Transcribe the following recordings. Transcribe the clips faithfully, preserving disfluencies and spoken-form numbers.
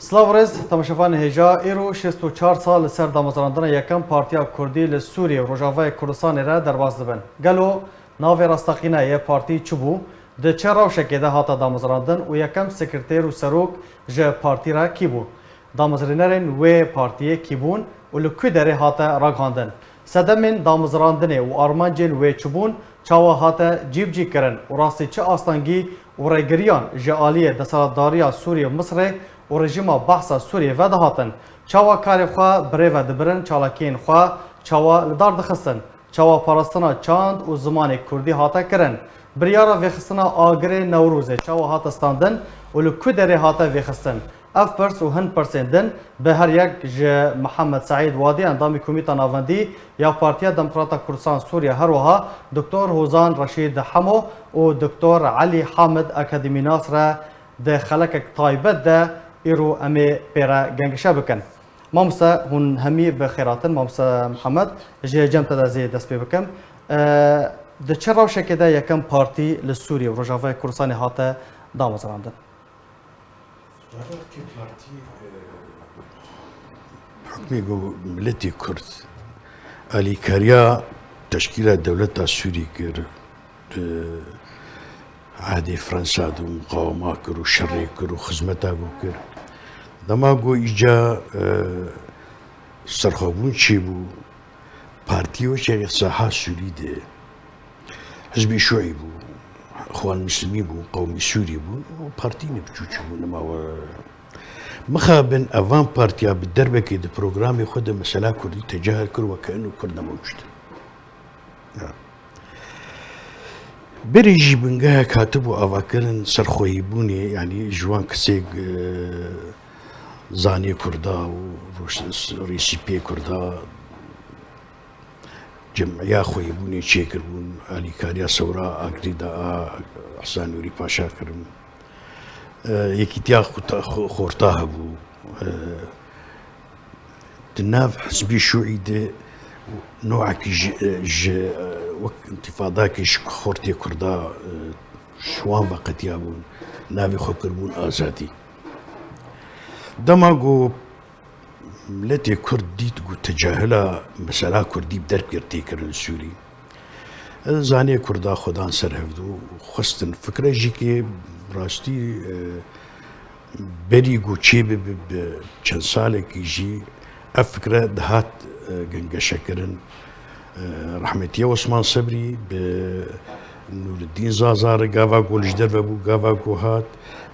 Silav û rêz, temaşevanê hêja, îro şêst û çar sal li ser damezrandina yekem Partiya Kurdî li Sûriyê û Rojavayê Kurdistanê re derbas dibin. Gelo navê rasteqîne yê partî çi bû? Di çi rewşekê de hate damezrandin û yekem sekreter û serok ji partî re kî bû? Damezrênerên wê partiyê kî bûn û li ku derê hate ragihandin? Sedemên damezrandinê û armancên wê çi bûn? Çawa hate cîbicîkirin û rastî çi astengî û rêgiriyan ji aliyê desthilatdariya Sûriyê û Misirê û rejîma Behsa Sûriyê ve dihatin? Çawa karê xwe bi rê ve dibirin, çalakiyên xwe çawa li dar dixistin? Çawa parastina çand û zimanê kurdî hate kirin? Biryara vêxistina agirê Newrozê çawa hate standin û li ku derê hate vêxistin? Ev pirs û hin pirsên din bi her yek ji Mihemed Seîd Wadî, endamê Komîta Navendî ya Partiya Demokrata Kurdistan Sûriye, her wiha Doktor Hozan Reşîd Hemo û Doktor Elî Hamid, akademînas, re di xelekek taybet de îro em ê pê re gengeşe bikin. Mamoste, hûn hemî bi xêr hatin. Mamoste Mihemed, ji cem te de zê dest pê bikim. E, di çi rewşekê de yekem partî li Sûriye û Rojavayê Kurdistanê hate damezrandin? Hukmê ku miletê Kurd alîkariya teşkîla dewleta Sûrî kir, di ehdê Fransa de muqawema kir û şerê kir û xizmeta ku kir. Dema ku îca, e, serxwebûn çêbû, partî weke saha Sûrî de Hizbê Şûî bû, Îxwan Muslimîn bû, Qewmî Sûrî bû, û partî ne biçûçî bû, nema we. Mixabin evan partiya bi derbekê di programê xwe de mesela kurdî tecahil kir, weke ino kurd ne mewcûd. Ya. Berê jî bingehek hatibû avakirin serxweyîbûnê, yanî ji wan kesê, e, zanê kurda û roş-, rêsîpiyê kurda, cem'iya xweyîbûnê çêkiribûn, alîkariya Sewra Agirî de a Hisa Nûrî Paşa kirin. E, Yekîtiya Xuta-, Xo-, Xorta hebû. E, di nav Hizbê Şûî de newekî ji, ji, e, wek întîfadakî ji xortê Kurda, e, ji wan veqetiyabûn, navê xwe kiribûn Azadî. Dema ku Miletê Kurd dît ku tecahila mesela Kurdî bi derb kir tê kirin li Sûrî. Zanê Kurda xwe dan ser hevdû û xwestin fikre jî kê rastî, e, berî ku çêbibe bi çend salekî jî ev fikre dihat, e, gengeşekirin. Rehmetiyê Osman Sebrî bi Nûreddîn Zaza re gava ku li ji derve bû, gava ku hat,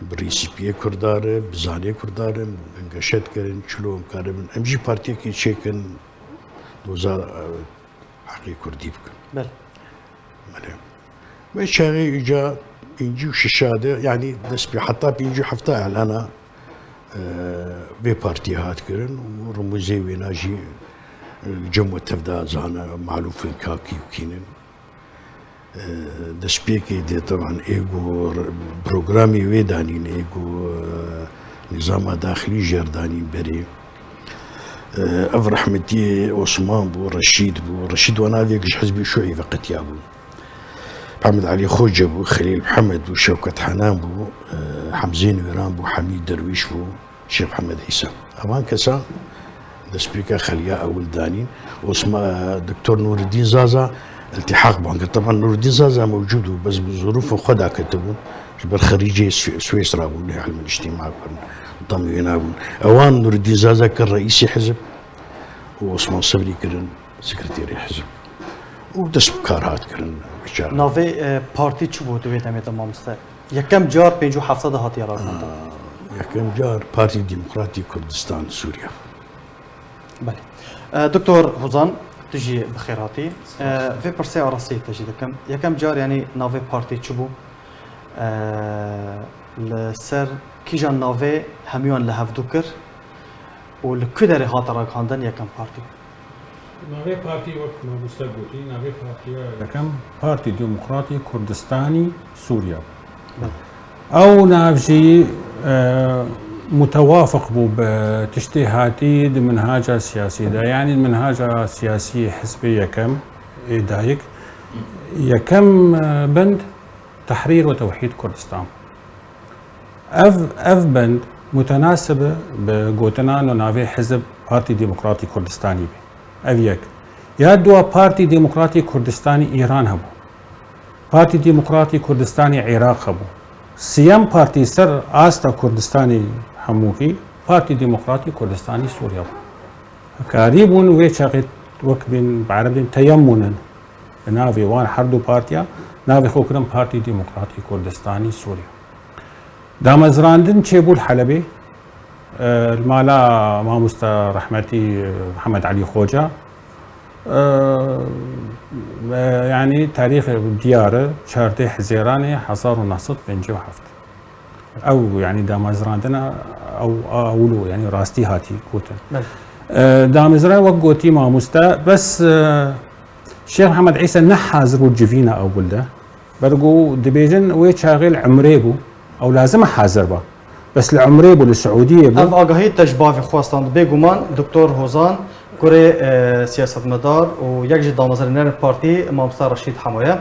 bi rêsîpiyê Kurda re, bi zanê Kurda re, em gengeşe dikirin, çilo em karibin. Em jî partiyekê çêkin, doza, e, heqê Kurdî bikin. Belê. Belê. Wê çaxê îca pêncî û şeş de, yanî dest pê heta pêncî û heft elana, e, vê partiyê hat kirin û rimûzê wêna jî, e, cem we tevda zana malûfin kakî û kînin. E, destpêkê dê teban ê ku r-, programê wê danîn, ê ku, e, nîzama daxilî jêr danîn berê. E, ev rehmetiyê Osman bû, Reşîd bû. Reşîd wa navê yek ji Hizbê Şûî veqetiya bû. Mihemed Elî Xoce bû, Xelîl Mihemed bû, Şewket Henan bû, e, Hemzê Nûran bû, Hemîd Derwîş bû, Şêx Mihemed Îsa. Evan kesa destpêka xeliya ewil danîn. Osma-, Doktor Nûreddîn Zaza iltîhaq bû. Anke teban Nûreddîn Zaza mewcûd bû, bes bi zorûfên xwe daketibû. Ji ber xerîcê Swê-, Swêsra bû, lê ilmê îctîma kirin, dem wê nabûn. Ewan Nûreddîn Zaza kir reîsê hizb û Osman Sebrî kirin sekreterê hizb. Û dest bi kar hat kirin. Navê, e, partî çi bû di wê demê de, mamoste? Yekem car pêncî û heft de hatiye ragihandin. Aa, yekem car Partî Demokratî Kurdistan Sûriye. Belê. E, Doktor Hozan, tu jî bi xêr hatî. E, vê pirsê arasteyî te jî dikim. Yekem car, yanî navê partî çi bû? E, li ser kîjan navê hemûyan li hevdû kir û li ku derê hate ragihandin yekem partî? Navê partî, wek mamoste gotî, navê partiya yekem Partî Demokratî Kurdistanî Sûriye. Belê. Ew nav jî, e, mutewafiq bû bi tiştê hatî di minhaca siyasî de, yanî di minhaca siyasî hizbê yekem ê dayik, yekem, e, bend Tehrîr û Tewhîd Kurdistan. Ev, ev bend Mutenasib bi gotina no navê hizb Partî Demokratî Kurdistanî be. Ev yek. Ya dua Partî Demokratî Kurdistanî Îran hebû. Partî Demokratî Kurdistanî Iraq hebû. Siyem partî ser asta Kurdistanî hemûkî Partî Demokratî Kurdistanî Sûriye bû. Karîbûn wê çaxê wek bên bi erebîn teyemûnin. Bi navê wan her du partiya navê xwe kirin Partî Demokratî Kurdistanî Sûriye. Damezrandin çêbû li Helebê, e, li mala mamoste rehmetî Mihemed Elî Xoca. E, e, yanî tarîxê diyar e, çardeh Hizêranê hezar û neh sed pêncî û heft. Ew, yanî damezrandina ew a ewil û, yanî rastî hatî gotin. Belê. E, damezran wek gotî mamoste, bes, e, Şêx Mihemed Îsa ne hazir bû civîna ewil de. Ber ku dibêjin wê çaxê li Umrê bû. Ew lazim e hazir ba. Bes li Umrê bû, li Siûdiyê bû. Ev agahî te ji bavê xwe stand. Bêguman Doktor Hozan, kurê, e, siyasetmedar û yek ji damezrênerên partî, Mamosta Reşîd Hemo ye.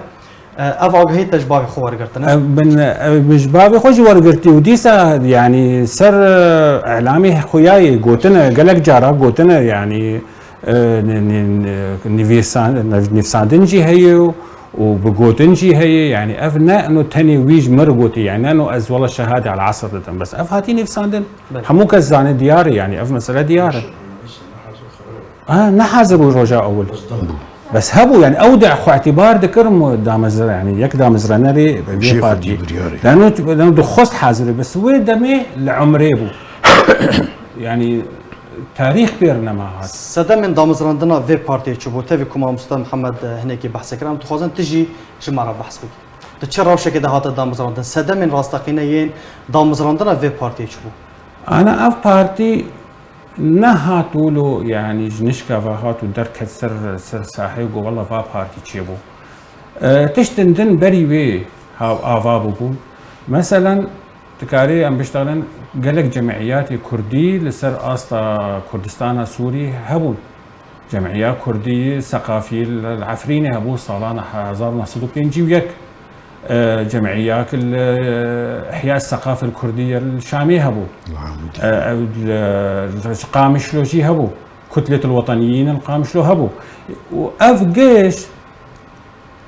E, ev agahî te ji bavê xwe wergirtine? Ev min, ev min ji bavê xwe jî wergirtî û dîsa, yanî ser, e, îlamê xwe yayê gotine, gelek cara gotine, yanî, e, ni-, ni-, ni-, nivîsan-, niv-, nivîsandin jî heye û, û bi gotin jî heye, yanî ev ne eno tenê wî ji min re gotî, yanî ne eno ez wela şehadê el esr didim, bes ev hatî nivîsandin. Belê. Hemû kes zane diyar e, yanî ev mesele diyar e. Ha, ne hazir bû roja ewil. Bes hebû, yanî ew de xwe îtîbar dikir mu damezra, yanî yek damezranerê vê Jê xwe partî. Dî biryarê. Leno, leno dixwest hazir be, bes wê demê li Umrê bû. Yanî tarîx pêr nema hat. Sedemên damezrandina vê partiyê çi bû? Tevî ku mamoste Mihemed, e, hinekî behs kir, em dixwazin tu jî ji me re behs bikî. Di çi rewşekê de hate damezrandin? Sedemên rasteqîne yên damezrandina vê partiyê çi bû? Ana ev partî nehat wilo, yanî ji nişka ve hat û derket ser, ser sahê û got, "Wela va partî çêbû." E, tiştin din berî wê ha-, ava bûbûn. Meselen, dikarê em biştanin gelek cemiyatê kurdî li ser asta Kurdistana Sûrî hebûn. Cemiya Kurdî Seqafî li, li Efrînê hebû salana hezar û neh sed û pêncî û yek. E, cemiyek li, e, Ihya Seqafil Kurdî li Şamê hebû. Li Amûdê. E, ev li, li Qamişlo jî hebû. Kutletul Wetaniyîn li Qamişlo hebû. Û ev giş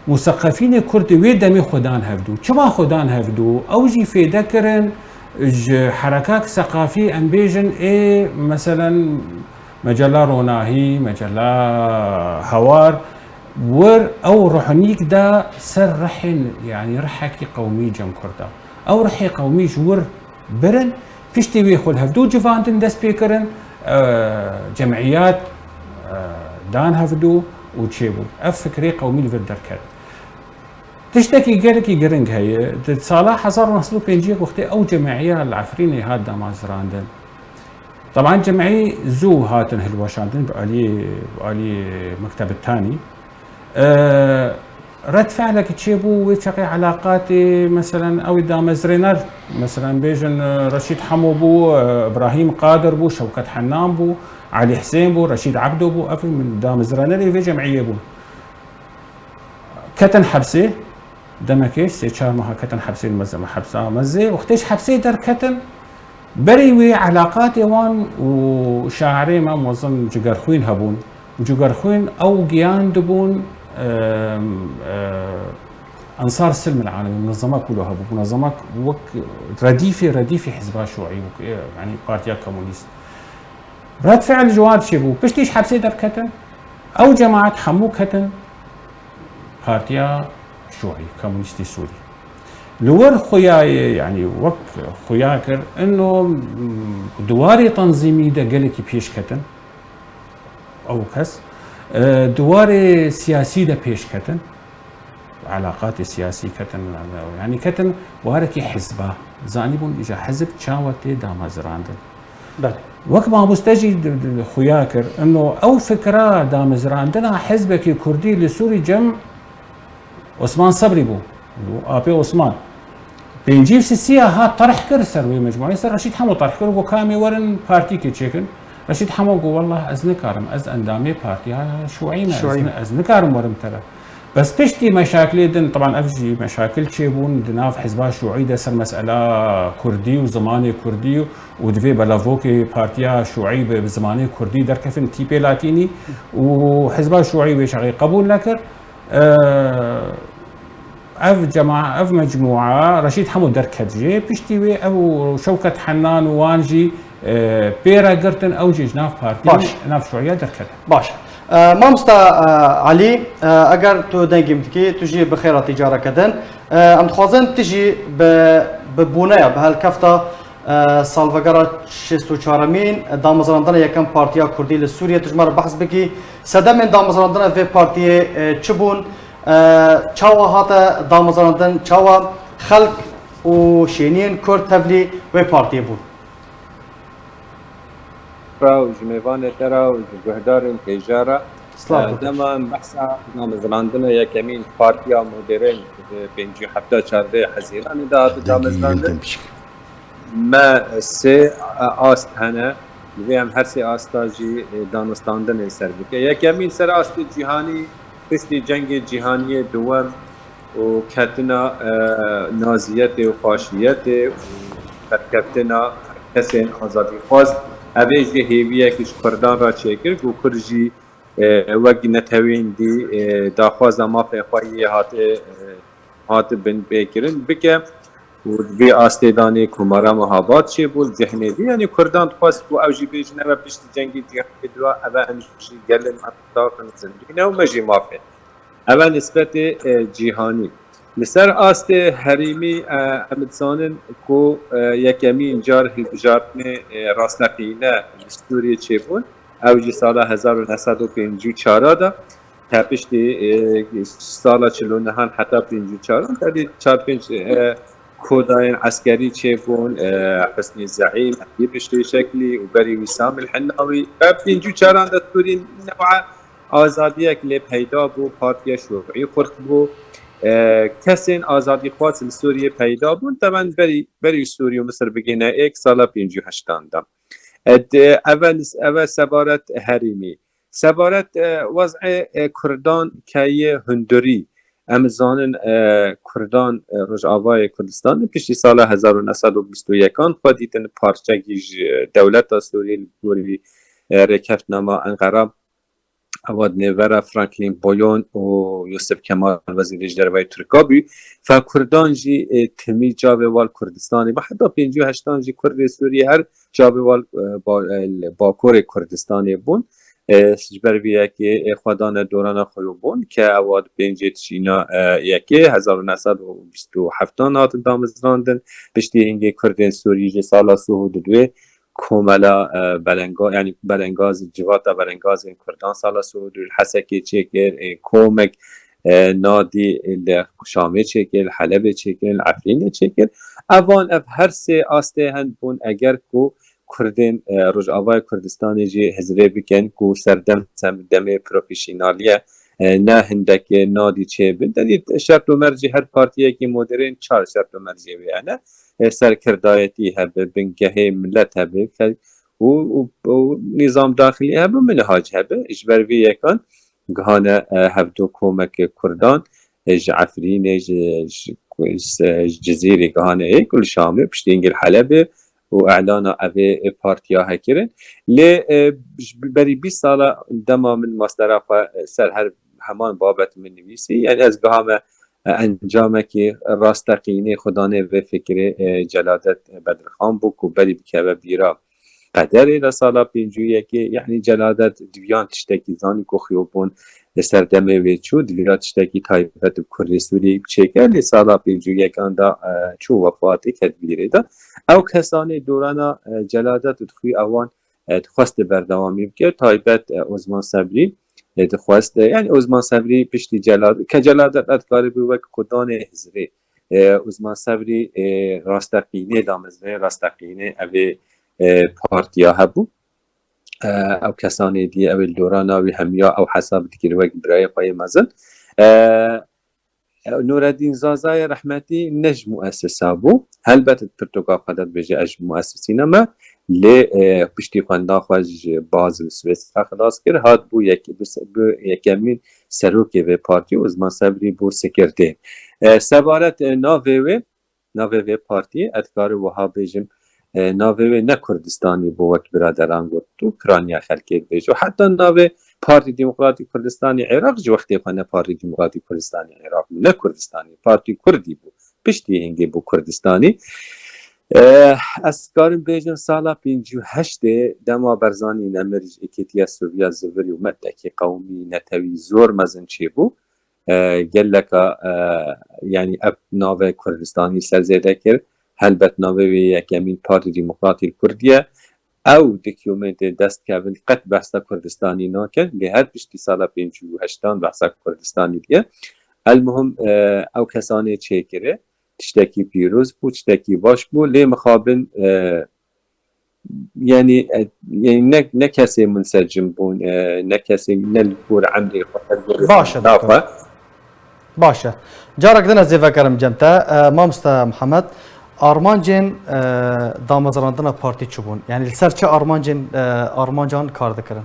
museqefînê Kurd wê demê xwe dan hevdû. Çima xwe dan hevdû? Ew jî fêde kirin ji herekak seqafî, em bêjin, ê, meselen, Mecella Ronahî, Mecella Hawar, wir ew ruhnîk da ser rihên, yanî rihekî qewmî cem Kurda. Ew rihê qewmî ji wir birin, piştî wê xwe li hevdû civandin dest pê kirin, e, cemiyat, e, dan hevdû û çêbû. Ev fikrê qewmî li vir derket. Tiştekî gelekî giring heye. Di sala hezar û neh sed û pêncî wextê ew cemîya li Efrînê hat damezrandin. Teban cemî zû hatin hilweşandin bi aliyê, bi aliyê Mektebê Tanî. E, red fe'lekî çêbû wê çaxê elaqatê, meselen, ew ê damezrêner, meselen, bêjin, e, Reşîd Hemo bû, e, Îbrahîm Qadir bû, Şewket Hennan bû, Elî Hisên bû, Reşîd Ebdo bû, ev damezrênerê vê cemîyê bûn. Ketin hepsê, demekê sê çar meha ketin hepsê, li mezin hepsa mezê. Wextê ji hepsê derketin, berî wê elaqatê wan û şairê me mezin Cigerxwîn hebûn. Û Cigerxwîn ew giyan dibûn, e, e, Ensar Silm el Alemi, munezemek wilo hebû. Munezemek wek redîfê, redîfê Hizba Şûî, wek, e, yanî Partiya Komûnîst. Red fi'l ji wan çêbû. Piştî ji hepsê derketin, ew cemaet hemû ketin Partiya Şûî, Komûnîstê Sûrî. Li wir xuyayê, yanî wek xuya kir, ino, m, di warê tenzîmî de gelekî pêş ketin, ew kes, e, di warê siyasî de pêş ketin. Elaqatê siyasî ketin, yanî ketin warekî hizba. Zanîbûn îja hizb çawa tê damezrandin. Belê. Wek mamoste jî di, di, xuya kir, ino ew fikra damezrandina hizbekî kurdî li Sûrî cem Osman Sebrî bû, û Apê Osman. Pêncî û sisiya hat terh kir ser wê mecmueyê, ser Reşîd Hemo terh kir, got, "Ka em ê werin partîkê çêkin." Reşîd Hemo got, "Wellah ez nikarim, ez endamê Partiya Şûî me, ez Şûî. ni-, ez nikarim werim tere." Bes piştî meşakilê din, teban ev jî meşakil çêbûn di nav Hizba Şûî de ser mesela Kurdî û zimanê Kurdî û divê belavokê partiya Şûî bi, bi zimanê Kurdî derkefin tîpê latînî û Hizba Şûî wê çaxê qebûl nekir. Ev cema-, ev mecmûa Reşîd Hemo derket jê. Piştî wê ew û Şewket Henan û wan jî, e, pê re girtin, ew jî ji nav partî, Baş. nav Şûiya derket. Baş. E, mamosta, e, Elî, e, eger tu dengê min dikî, tu jî bi xêr hatî careke din. E, em dixwazin tu jî bi, bi boneya, bi helkefta, e, salvegera şêst û çaremîn damezrandina yekem Partiya Kurdî li Sûriyê, tu ji me re behs bikî. Sedemên damezrandina vê partiyê, e, çi bûn? E, çawa hate damezrandin? Çawa xelk û şêniyên Kurd tevlî wê partiyê bûn? Ra û ji mêvanê te re û ji guhdarên hêja re. Silav E, dikim. Dema em behsa damezrandina yekemîn Partiya Modern di pêncî û hefta çardeh Hezîranê de hate Dengê yê damezrandin. Yildirim pişik. Me sê, e, ast hene. Divê em her sê asta jî, e, danûstandinê ser bike. Yekemîn ser astê cîhanî, piştî cengê cîhaniyê duwem û ketina, e, naziyetê û faşiyetê û derkeftina kesên azadîxwaz, ev ê jî hêviyek ji Kurdan re çêkir ku Kurd jî, e, wek netewên dî, e, daxwaza mafê xwe yê hate, e, hate binpêkirin bike û di vê astê danê ku Mara Mehabad çêbû, li zihnê dî, yanî Kurdan dixwest ku ew jî bêjin, ev e piştî cengê cîhanê dua, ev e em jî gelê me daxin zindûne û me jî mafê. Ev e nisbetê, e, cîhanî. Li ser astê herêmî, e, em dizanin ku, e, yekemîn car hilbijartinê, e, rasteqîne li Sûriyê çêbûn. Ew jî sala hezar û neh sed û pêncî û çar de, te piştî, e, sala çil û nehan heta pêncî û çar, tevî çar pênc, e, kodayên eskerî çêbûn, e, Husnî Zeîm, Edîb Şêşeklî û berî wî Samîl Hinawî. Ev pêncî û çaran de Sûrî newa azadiyek lê peyda bû, Partiya Şûî xurt bû. E, kesên azadîxwaz li Sûriyê peyda bûn, teban berî, berî Sûrî û Misir bigihne êk sala pêncî û heştan de. E, di, ev e nis-, ev e sebaret herêmî. Sebaret, e, wez'ê, e, Kurdan keye hundirî. Em zanin, e, Kurdan, e, Rojavayê Kurdistanê piştî sala hezar û neh sed û bîst û yekan xwe dîtin parçekî ji dewleta Sûriyê li gorî, e, rêkeftinama Enqera. Ewa di nêvera Franklin Boyon û Yusuf Kemal wezîrê ji dervayê Tirka bû. Fe Kurdan jî, e, timî çavê wal Kurdistanê bû. Heta pêncî û heştan jî Kurdê Sûriyê her çavê wal, e, ba-, e, li Bakurê Kurdistanê bûn. E, ji ber vê yekê, e, xwe dane dorana xwe yo bûn ke ewa di pêncê Tişîna, e, yekê hezar û neh sed û bîst û heftan hatin damezrandin. Piştî hingê Kurdên Sûrî ji sala sih û du komela, e, belenga-, yanî belengaz, civata belengazên Kurdan sala sih û du li Hesekê çêkir, e, komek, e, nadî li Şamê çêkir, li Helebê çêkir, li Efrînê çêkir. Evan ev her sê astê hen bûn eger ku Kurdên, e, Rojavayê Kurdistanê jî hizrê bikin ku serdem sem-, demê profesyonaliye, e, ne hindek nadî çêbin. Tenê şert û mercê her partiyekî modern çar şert û mercê wê hene. E, serkirdayetî hebe, bingehê milet hebe, fe-, û, û, û nîzam daxilî hebe, minhac hebe. Ji ber vê yekan gihane, e, hevdu komeke Kurdan, e, ji Efrînê, ji, ji, ji, ji Cizîrê gihane êk û li Şamê, piştî hingê li Helebê û elana evê, e, partiya hekirin. Lê, e, ji berî bîst sala dema min mastera xwe, e, ser her heman babet min nivîsî. Yanî ez gihame, e, encamekî rasteqînê xwedanê vê fikirê, e, Celadet Bedirxan bû ku berî bikeve bîra qederê de sala pêncî û yekê, yanî Celadet diviyan tiştekî zanî ku xiyobûn li ser demê wê çû, diviya tiştekî taybet bi Kurdê Sûrî çêke, lê sala pêncî û yekan de, e, çû wefatê ket bîrê de. Ew kesanê dorana, e, Celadet û dixwî ewan, e, dixwest berdewamî bike, taybet, e, Osman Sebrî, e, dixwest, e, yanî Osman Sebrî piştî Celadet, ke Celadet dikaribû wek xudanê hizrê, e, Osman Sebrî, e, rasteqînê damezrayê, rasteqînê evê, e, partiya hebû. E, ew kesanê dî, ew ê li dorana wî hemiya ew hesab dikir wek birayê xwe yê mezin. E, E, Nureddin Zazayê rehmetî ne ji muesisa bû. Helbet pirtoka xwe de dibêje ez ji muesisî ne me, lê, e, piştî xwenda xwe ji Basel û Swêsra xilas kir, hat bû yek-, bi se-, bi yekemîn serokê vê partî û Osman Sebrî bû sekirtêr. E, sebaret, e, navê wê, navê vê partiyê, ez dikarim wiha bêjim, e, navê wê ne Kurdistanî bû, wek biraderan got, û piraniya xelkê dibêje. Û heta navê Partî Demokratîk Kurdistanî Iraq ji wextê xwe ne Partî Demokratîk Kurdistanî Iraq bû, ne Kurdistanî, Partî Kurdî bû. Piştî hingê bû Kurdistanî. E, ez dikarim bêjim sala pêncî û heştê dema Barzanî nemir ji Êkîtiya Sovyet zivirî û metekî qewmî netewî zor mezin çêbû. E, geleka, e, yanî ev navê Kurdistanî ser zêde kir. Helbet navê wê yekemîn Partî Demokratî Kurdî ye. Ew dokumentê dest kevin qet behsa Kurdistanî nake, lê her piştî sala pêncî û heştan behsa Kurdistanî diye. Elmuhim, e, ew kesanê çêkirî, tiştekî pîroz bû, tiştekî baş bû, lê mixabin, e, yanî, e, yanî ne, ne kesê munsecim bûn, e, ne kesê ne li gor emrê xwe, ne li gor Baş e, xwenda doktor. xwe. Baş e. Carek din ez ê vegerim cem te. E, mamoste Mihemed, armancên, e, damezrandina partî çi bûn? Yanî li ser çi armancên, e, armancan kar dikirin?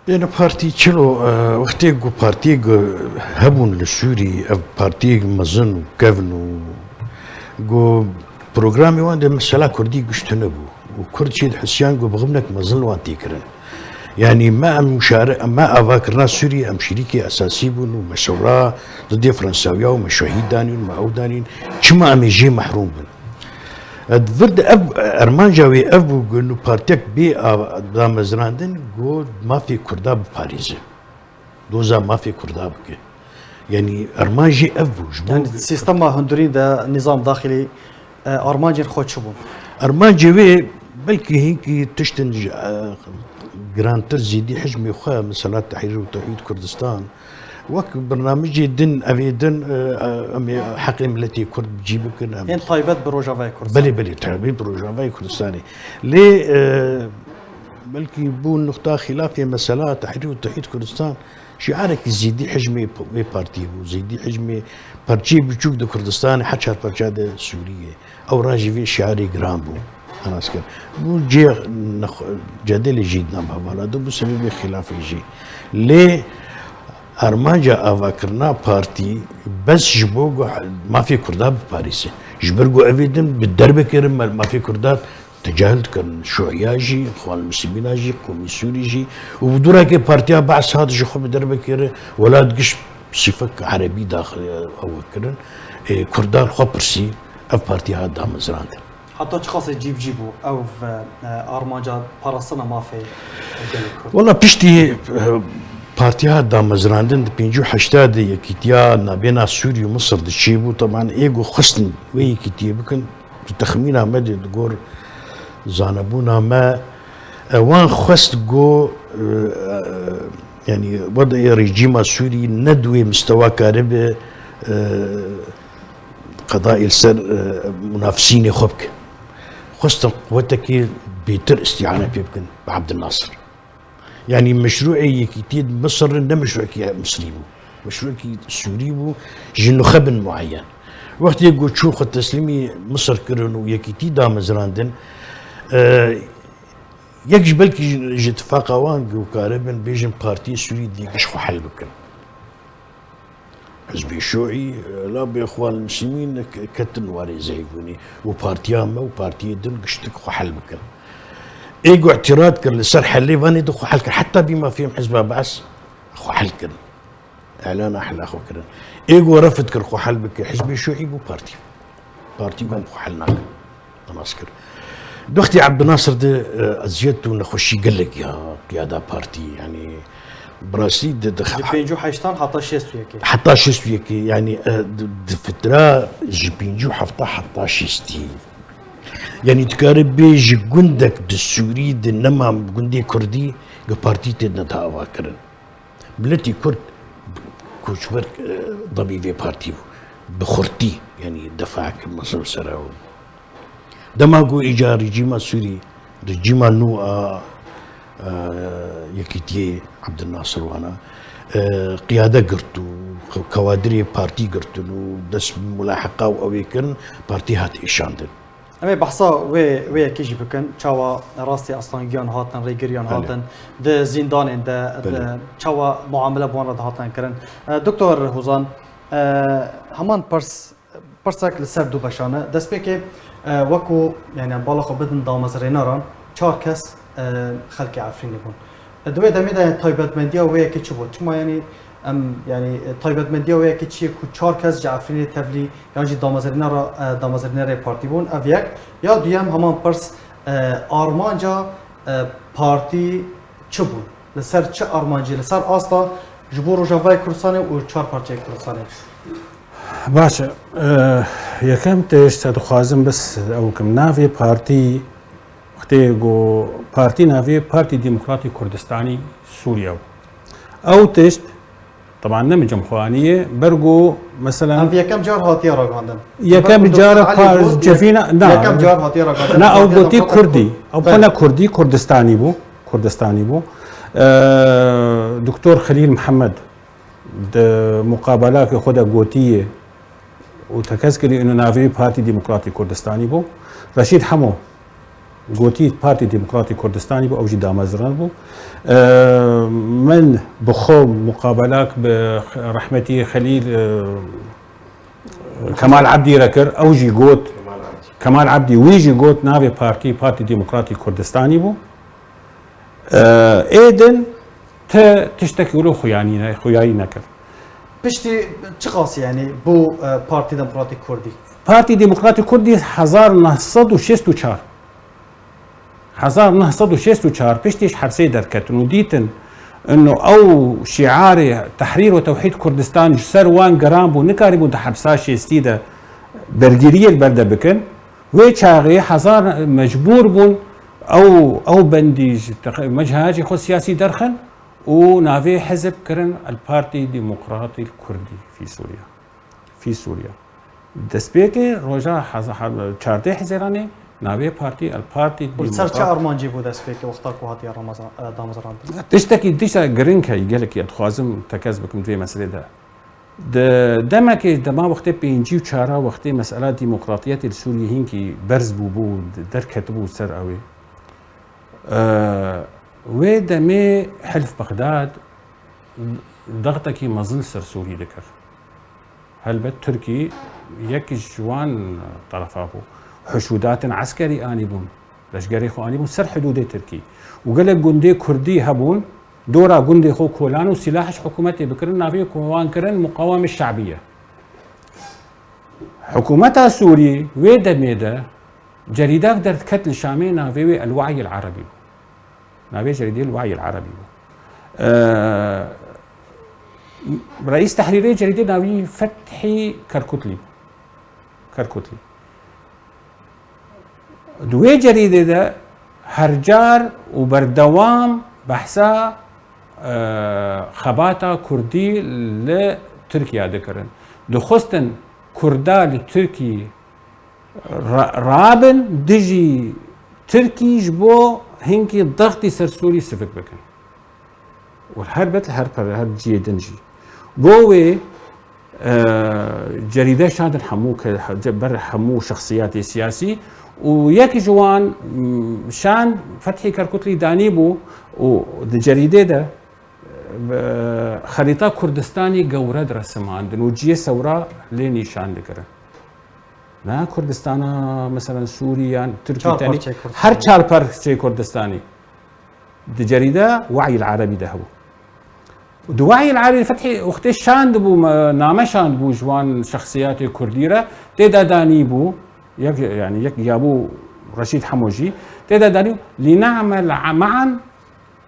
Êne partî çilo, e, wextê ku partiyê ku hebûn li Sûrî, ev partiyek mezin û kevn û ku programê wan de mesela kurdî giş tune bû û kurd jî dihisiyan ku bixibnek mezin li wan tê kirin. Yanî me em muşare-, me avakirina Sûrî, em şirîkê esasî bûn û me şewra didê Fransawiya û me şehîd danîn, me ew danîn. Çima em ê jê mehrûm bin? Di vir de ev, ermanca wê ev bû ku nû partiyek bê a-, damezrandin ku mafê Kurda biparêze. Doza mafê Kurda bike. Yanî erman jî ev bû. Ji bo Yani sîstema hundirîn de nîzam daxilî, e, armancên xwe çi bûn? Ermancê wê belkî hinkî tiştin ji, e, girantir zêdî hicmê xwe, mesela Tehrîr û Tewhîd Kurdistan, wek bernamecê din, evê din, e, e, em ê heqê miletê Kurd cî bikin, em Ên taybet bi Rojavayê Kurdistan. Belê, belê, taybet bi Rojavayê Kurdistanê. Lê, e, belkî bû nuqta xîlafê mesela Tehrîr û Tewhîd Kurdistan şiarekî zêdî hicmê p-, wê partiyê bû, zêdî hicmê parçeyê biçûk di Kurdistanê, heçar parça de Sûriyê. Ew ra jî vê şiarê giran bû. Enaskir. Bû cê nexwe-, cedelê jî di nav hevala de bû sebebê xîlafê jî. Lê armanca avakirina partî bes ji bo ku mafê Kurda biparêze. Ji ber ku evê din bi dervekê re ma-, mafê Kurda tecahil dikirin. Şuiya jî, Xwan Muslimîna jî, qomî Sûrî jî û bi dûrekê partiya Be's hat ji xwe bi dervekê re welat giş sîfek erebî daxil ew kirin. Ê, Kurdan xwe pirsî, ev partiya hat damezrandin. Heta çiqasê cîbicî bû ev, e, armanca parastina mafê gelê Kurd? Wela piştî, e, partiya hat damezrandin di pêncî û heşta de yekîtiya nabêna Sûrî û Misir diçêbû, teban ê ku xwestin wê yekîtiyê bikin, di texmîna me de, di gor zanebûna me, e, wan xwest ku, e, e, yanî wedê rejîma Sûrî ne di wê mistewa karibe, e, qedayê li ser, e, munafisînê xwe bike. Xwestin quwetekê bêtir îstîane pê bikin bi Abdulnasir. Yanî meşrûê yekîtiyê di Misir ne meşrûekî Misrî bû. Meşrûekî Sûrî bû, ji nuxebin mueyen. Wextê ku çûn xwe teslîmî Misir kirin û yekîtî damezrandin, e, yek ji belkî ji, ji tifaqa wan ku karibin bêjin partiyê Sûrî dê giş xwe hel bikin. Hizbê Şuî, la bê Xwan Muslimîn ke-, ketin warê zeyvûnî û partiya me û partiyê din giştik xwe hel bikin. Ê ku îtîrad kir li ser helê vanê de xwe hel kir. Heta bî ma fêm Hizba Be's xwe hel kirin. Elana hela xwe kirin. Ê ku refid kir xwe hel bike, Hizbê Şuî bû partî. Partî ku em xwe hel nakin. Nas kir. Di wextê Abdulnasir de, e, eziyet û nexweşî gelek ya qiyada partî, yanî bi rastî di, di Ji pêncî û heştan heta şêst û yekê. Heta şêst û yekê, yanî, e, di, di fitra ji pêncî û hefta heta şêstî. Yanî dikare bê ji gundek di Sûrî de nema gundê Kurdî, gi partî tê neda avakirin. Miletî Kurd koçber, e, debî vê partî bû. Bi xurtî, yanî defa kir mesela ser ew. Dema ku îcar rejîma Sûrî, rejîma nû a, e, yekîtiyê Abdulnasir wana, e, qiyade girt û ke-, kewadirê partî girtin û dest mulaheqa û ew ê kirin, partî hat êşandin. Em ê behsa wê, wê yekê jî bikin, çawa rastî Aslan Giyan hatin, rêgiriyan Belê. hatin, di zîndanên de, Belê. di, çawa muamele bi wan re dihatin kirin. E, Doktor Hozan, e, heman pirs, pirsek li ser du beşan e. Destpêkê, e, wekû, yani, em bala xwe bidin damezrêneran, çar kes, e, xelkê Efrînê bûn. E, di wê demê de taybetmendiya wê yekê çi bû? Çima, yani, em, yani, e, taybetmendiya wê yekê çi ye ku çar kes ji Efrînê tevlî yan jî damezrênera, e, damezrênerê partî bûn? Ev yek. Ya duyem, heman pirs, e, armanca, e, partî çi bû? Li ser çi armancê? Li ser asta ji bo Rojavayê Kurdistanê û çar parçeyê Kurdistanê? Baş e. E, yekem tişt ez dixwazim bes ew kim. Navê partî, wextê ku partî navê Partî Demokratî Kurdistanî Sûriye bû. Ew tişt, teban ne min cem xwe anî ye, ber ku, meselen, Ev yekem car hatiye ragihandin. Yekem Ber ku car Doktor Elî pa-, got, cevîna, na. yekem car hatiye ragihandin. Na, ew Partiya gotî Demokratîk Kurdî. Ew Belê. xwe ne Kurdî, Kurdistanî bû. Kurdistanî bû. E, Doktor Xelîl Mihemed di muqabalakê xwe de gotiye û tekez kirî, ino navê Partî Demokratî Kurdistanî bû. Reşîd Hemo gotî Partî Demokratî Kurdistanî bû, ew jî damezran bû. E, min bi xwe muqabelak bi rehmetî Xelîl, e, Kemal Ebdî re kir, ew jî got, Kemal Ebdî, wî jî got navê partî, Partî Demokratî Kurdistanî bû. E, ê din ti tiştekî wilo xuyanî ne-, xuyayî nekir. Piştî çiqas, yani, bû, e, Partî Demokratîk Kurdî? Partî Demokratîk Kurdî hezar neh sed û şêst û çar. Hezar neh sed û şêst û çar piştî ji hepsê derketin û dîtin, ino ew şiarê Tehrîr û Tewhîd Kurdistan ji ser wan giran bû, nikarîbûn di hepsa şêstî de bergiriyê li ber de bikin. Wê çaxê hezar mecbûr bûn ew, ew bendî ji tex-, mecihacê xwe siyasî derxin û navê hizb kirin El Partî Demokratî Kurdî fî Sûriya. Fî Sûriya. Destpêkê roja heza-, ha-, çardeh Hezîranê navê partî El Partî Û li ser çi Demokrat armancê bû destpêkê wexta ku hatiye Ramazan, e, damezrandin? Tiştekî, tişta giring heye, gelekî dixwazim tekez bikim di vê meselê de. Di demekê, dema wextê pêncî û çara wextê mesela demokratiyetê li Sûriyê hinkî berz bûbû, derketibû ser ew ê. Eee, wê demê Hilf Bexdad dextekî mezin ser Sûrî dikir. Helbet Tirkî yek ji wan terefa bû. Hişûdatên eskerî anîbûn. Leşgerê xwe anîbûn ser hidûdê Tirkî. Û gelek gundê Kurdî hebûn, dora gundê xwe kolan û sîlah ji hikûmetê bikirin, navê ku wan kirin Muqaweme Şebiye. Hikûmeta Sûrî wê demê de cerîdak derdiket li Şamê, navê wê El Wa'y El Erebî bû. Navê cerîdê El Wa'y El Erebî bû. Eee, reîs tehrîrê cerîdê navî Fethî Kerkutlî bû. Kerkutlî. Di wê cerîdê de her car û berdewam behsa, e, xebata Kurdî li Tirkiye dikirin. Dixwestin Kurda li Tirkî ra-, rabin dijî Tirkî ji bo hinkî dextî ser Sûrî sivik bikin. Û helbet li her per-, her cihê din jî. Bo wê, e, cerîde şandin hemû ke-, he-, ber hemû şexsiyatê siyasî û yek ji wan, m, şand Fethî Kerkutlî danîbû û di cerîdê de, e, xerîta Kurdistanî gewre diresimandin û cihê sewra lê nîşan dikirin. Na Kurdistana, meselen, Sûrî yan Tirkî Çar tenê, parçeyê Kurdistanê. Her çar parçeyê Kurdistanê. Di cerîde Wa'y El Erebî de hebû. Di Wa'y El Erebî Fethî wextê şandibû, me-, name şandibû ji wan şexsiyatê Kurdî re, tê de danîbû, yek, yani yek yabû Reşîd Hemo jî, tê de danîbû, "Lîna'mel ma'an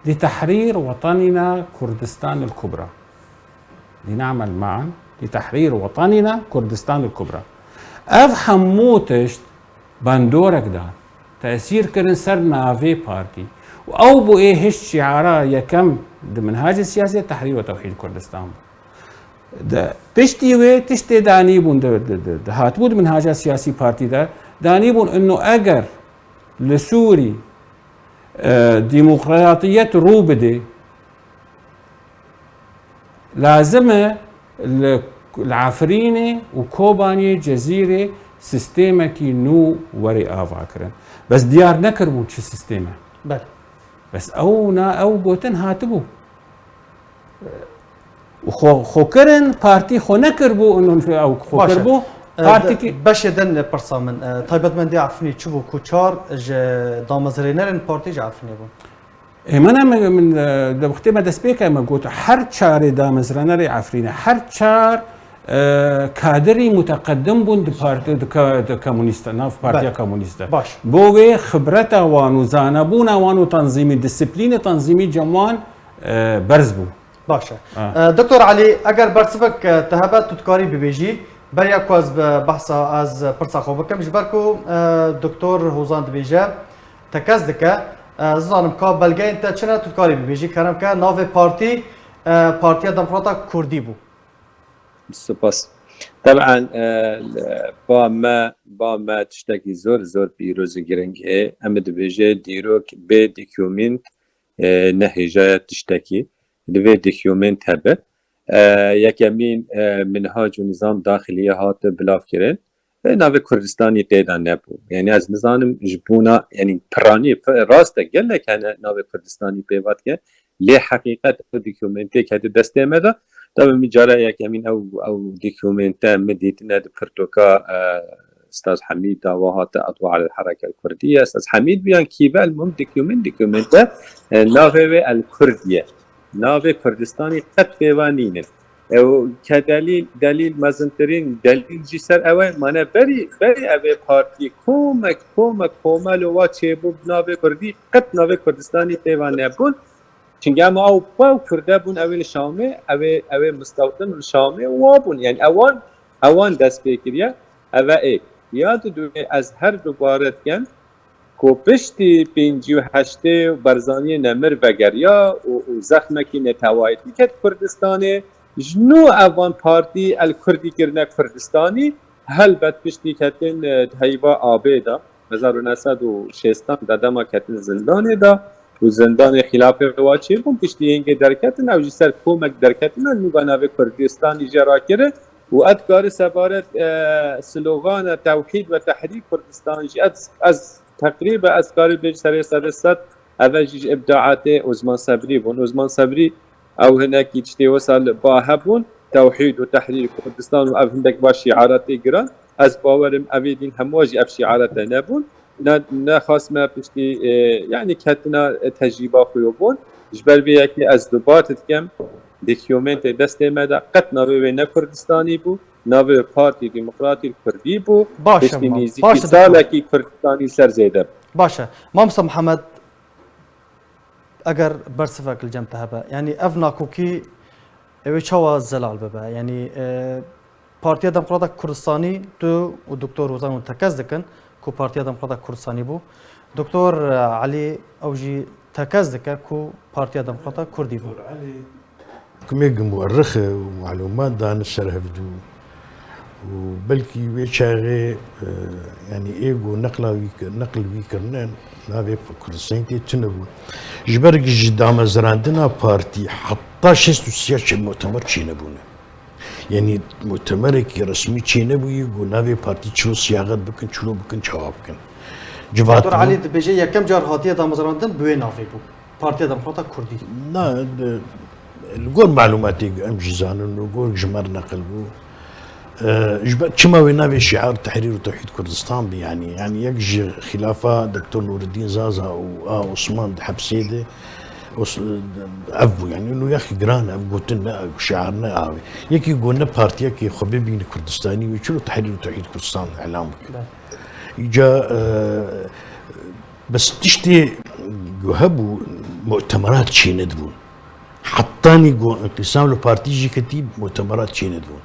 li tehrîr wetenîna Kurdistan el Kubra." Lîna'mel ma'an li tehrîr wetenîna Kurdistan el Kubra. Ev hemû tişt bandorek dan, tesîr kirin ser navê partî. Û ew bû ê hişt şiara yekem di minhacê siyasî de Tehrîr ve Tewhîd Kurdistan bû. De, piştî wê tiştê danîbûn di, di, di, di hatibû di minhaca siyasî partî de danîbûn, ino eger li Sûrî, e, demokratiyet rû bidê, Lazim e li, li Efrînê û Kobaniyê, Cezîrê, sîstemekî nû were avakirin. Bes diyar nekiribûn çi sîsteme. Belê. Bes ew na, ew gotin hatibû. Û xwe, xwe kirin, partî xwe nekiribû, û ew xwe Baş e. kiribû, E, partîkî de-, beşê din pirsa min, e, taybetmendiya Efrînê çi bû ku çar ji damezrênerên partî ji Efrînê bûn? Ê, min, em, min, e, di wextê me dest pê kir, me got, her çarê damezranerê Efrînê, her çar, e, kadirî muteqedim bûn di parti, di ka-, di komûnîste, nav partiya Belê. komûnîste. Baş. Bo wê xibreta wan û zanebûna wan û tanzîmî, disiplînê tanzîmî cem wan, e, berz bû. Baş e. Ha. E, Doktor Elî, eger bersivek, e, te hebe, tu dikarî bibêjî, beriya ku ez bi behsa, ez pirsa xwe bikim, ji ber ku, e, Doktor Hozan dibêje, tekez dike. E, ez nizanim ka belgeyên te çi ne, tu dikarî bibêjî, kerem ke, navê partî, e, Partiya Demokrata Kurdî bû. Spas. Teben, e, ba me, ba me tiştekî zor, zor pîroz û giring e. Em dibêje dîrok bê dokumînt, e, ne hêjaya tiştekî. Divê dokumînt hebe. E, yekemîn, e, minhac û nizam daxiliyê hate bilav kirin. E, navê Kurdistanî tê de nebû. Yani ez nizanim ji bona, yani piranî, fi-, rast e, gelek hene navê Kurdistanî pê ve dike. Lê heqîqet ew dokumentê kete destê me de. Tabi min cara yekemîn ew, ew dokumente min dîtine di pirtoka, e, Ustaz Hemîd de, wa hate Edwa alel Hereke Kurdiye. Ustaz Hemîd bû yan kî be, el muhim dokument, dokumente, e, navê wê El Kurdiye. Navê Kurdistanî qet pê ve nînin. Ew ke delîl, delîl mezintirîn delîl jî ser ew e, mane berî, berî ev ê partî komek, komek, komelo wa çêbû bi navê Kurdî, qet navê Kurdistanî pê ve nebûn. Çimkî em ew, ew Kurde bûn, ew ê li Şamê, ew ê, ew ê mistewtin li Şamê wa bûn. Yani ewan, ewan dest pê kiriye, ev e ê. Ya di dûrê ez her dubare dikem, ku piştî pêncî û heştê Barzaniyê nemir vegeriya û, û zexmekî netewayetî ket Kurdistanê, ji nû evan partî El Kurdî kirine Kurdistanî, helbet piştî ketin, e, di heyva abê de, hezar û neh sed û şêstan de dema ketin zindanê de û zindanê xîlafê wa çêbûn, piştî hingê derketin, ew jî ser komek derketin, nû ve navê Kurdistanî jê rakiri. û ez karî sebaret, e, slogana tewhîd ve tehrîr Kurdistan jî ez, ez teqrîbe ez karî bêj serê sedê sed eve jî ji îbdaatê Osman Sebrî bûn. Osman Sebrî ew hinekî tiştê wisa li ba hebûn, tewhîd û tehrîr Kurdistan û ev hindek va şîaratê giran. Ez bawerim evê dîn hemû jî ev şîarate nebûn. Ne, nexas me piştî, e, yani ketina, e, tecrîba xwe yo bûn. Ji ber vê yekê ez dubat dikem, dokumentê destê me de qet navê wê ne Kurdistanî bû, navê wê Partî Demokratî Kurdî bû. Baş e, Piştî mam. nêzîkî Baş e, doktor. salekî Kurdistanî ser zêde bû. Baş e. Mamosta Mihemed, eger bersivek li cem te hebe, yani ev nakokî Ew ê çawa zelal bibe? Yanî, e, Partiya Demokrata Kurdistanî, tu û Doktor Hozan hûn tekez dikin ku Partiya Demokrata Kurdistanî bû. Doktor, e, Elî ew jî tekez dike ku Partiya Demokrata Kurdî bû. Doktor Elî hikimê gi muerrix e û malûmat dane ser hevdû. Û belkî wê çaxê, e, yanî ê ku neqla wî kir-, neql wî kirine, navê Kurdistanî tê tune bû. Ji ber ji damezrandina partî heta şêst û sê çi mutemer çênebûne. Yanî mutemerekî resmî çênebûye ku navê partî çilo siyaxet bikin, çilo bikin, çawa bikin. Doktor Civatibûn. Elî dibêje yekem car hatiye damezrandin bi wê navê bû. Partiya Demokrata Kurdî. Na, li gor malûmatê em jî zanin, li gor ji me re neqil bû. E, ji ber çima wê navê şiar Tehrîr û Tewhîd Kurdistan bî, yanî, yanî yek ji xîlafa Doktor Nûreddîn Zaza û a Osman di hepsê de, Os-, ev bû, yanî, nû yek giran, ev gotin ne, ev şiar ne avê. Yekî got ne partiyekê xwe bibîne Kurdistanî wê çilo Tehrîr û Tewhîd Kurdistan îlan bike. Be. Îca, e, Bes tiştê ku hebû, mutemerat çênedibûn. Hetanî ku înqîsam li partî jî ketî, mutemerat çênedibûn.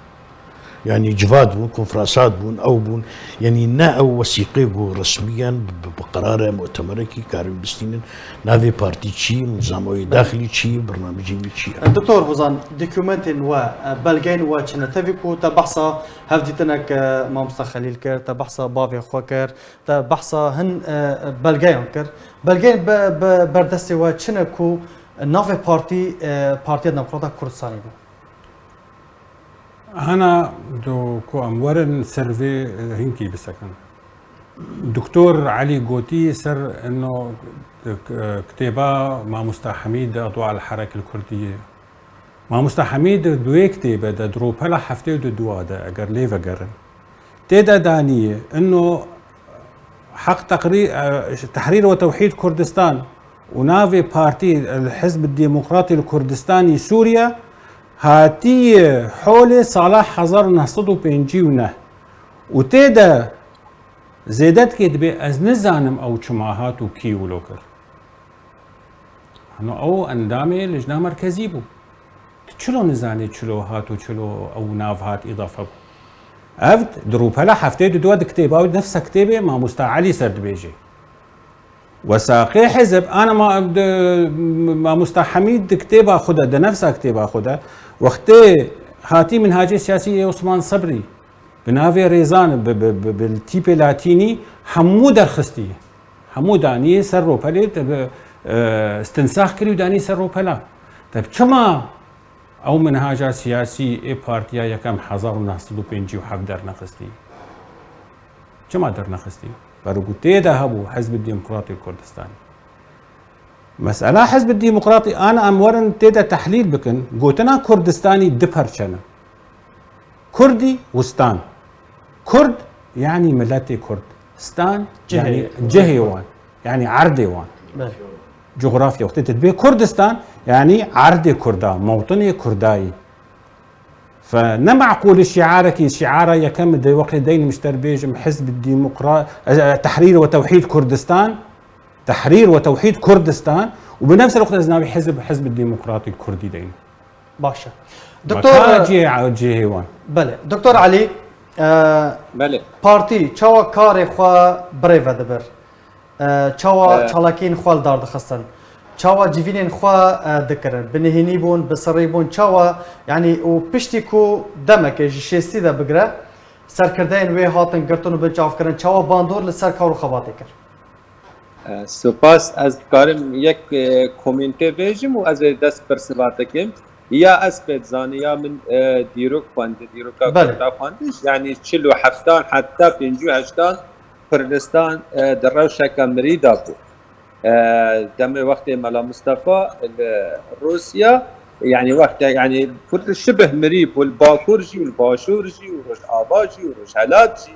Yanî civat bûn, konferansat bûn, ew bûn. Yanî ne ew wesîqê ku resmî yan bi, bi, bi qerare mutemerekî karibin bistînin. Navê partî çi, nizama wê daxilî çi, bernamecê wî çi ye? Doktor Hozan, dokumentên we, belgeyên we çi ne? Tevî ku te behsa hevdîtinek, e, Mamosta Xelîl kir, te behsa bavê xwe kir. Te behsa hin, e, belgeyan kir. Belgeyên be, be, berdestê we çi ne ku navê partî, e, Partiya Demokrata Kurdistanê bû? Hana do ku em werin ser vê, e, hinkî bisekin. Doktor Elî gotî ser ino, e, kitêba Mamosta Hemîd Adwa el Herek el Kurdiyê. Mamosta Hemîd di wê kitêbe de di rûpela heftê û du de eger lê vegerin. Tê de danî ino Heq Teqrî-, e, Tehrîr ve Tewhîd Kurdistan û navê partî El Hizb Demokratî li Kurdistanî Sûriye hatiye holê sala hezar û neh sed û pêncî û neh û tê de zêde dikê dibê ez nizanim ew çima hat û kî wilo kir. Hano ew endamê Lijna Merkezî bû. Tu çilo nizanî çilo hat û çilo ew nav hat îdafe bû? Ev di rûpela heftê û du de di kitêba wî, nefsa kitêbê Mamosta Elî ser dibêjê. Wesaqê hizb, ana ma-, di, Mamosta Hemîd di kitêba xwe de, di nefsa kitêba xwe de, wextê hatî minhacê siyasî yê Osman Sebrî, bi navê Rêzan, bi, bi, bi, bi tîpê latînî hemû derxistî. Hemû danî ser rûpelê te bi, e, stinsax kirî û danî ser rûpela. Te çima ew minhaca siyasî ê partiya yekem hezar û neh sed û pêncî û heft dernexistî? Çima dernexistî? Berû ku tê de hebû Hizb Demokratî Kurdistanî. Mesela Hizb Demokratî, ana em werin tê de tehlîl bikin, gotina Kurdistanî du perçe ne. Kurdî û stan. Kurd, yanî miletê Kurd. Stan, Cihê. yanî cihê wan. Yanî erdê wan. Belê. Cografya. Wextê tu dibê Kurdistan, yanî erdê Kurda, mewtinê Kurdayî. Fe ne meqûl e şiarekî, şiara yekem de wextê deynim ji te bêjim Hizb Demokra-, e, e, Tehrîr ve Tewhîd Kurdistan, Tehrîr ve Tewhîd Kurdistan û bi nefs el wextê ez navê hizb, Hizb Demokratî Kurdî deynim. Baş e. Doktor, Ka cihê, cihê wan. Belê. Doktor Elî, e, Belê. partî çawa karê xwe birêve dibir? E, çawa E. çalakiyên xwe li dar dixistin? Çawa civînên xwe, e, dikirin? Bi nihênî bûn, bi sirrî bûn, çawa, yanî û piştî ku demekê ji şêstî de bigire, serkirdeyên wê hatin girtin û binçavkirin, çawa bandor li ser kar û xebatê kir? E, spas. Ez dikarim yek, e, komîntê bêjim û ez ê dest bi pirsî ve dikim. Ya ez pê dizanî, ya min, e, dîrok xwendî, dîroka Belê. Kurda xwendî. Yanî çil û heftan heta pêncî û heştan Kurdistan, e, di rewşeke mirî de bû. E, demê wextê Mela Mistefa li Rûsya, yanî wextê, yanî Kurd şibih mirî bû, li Bakur jî û li Başûr jî û Rojava jî û Rojhelat jî.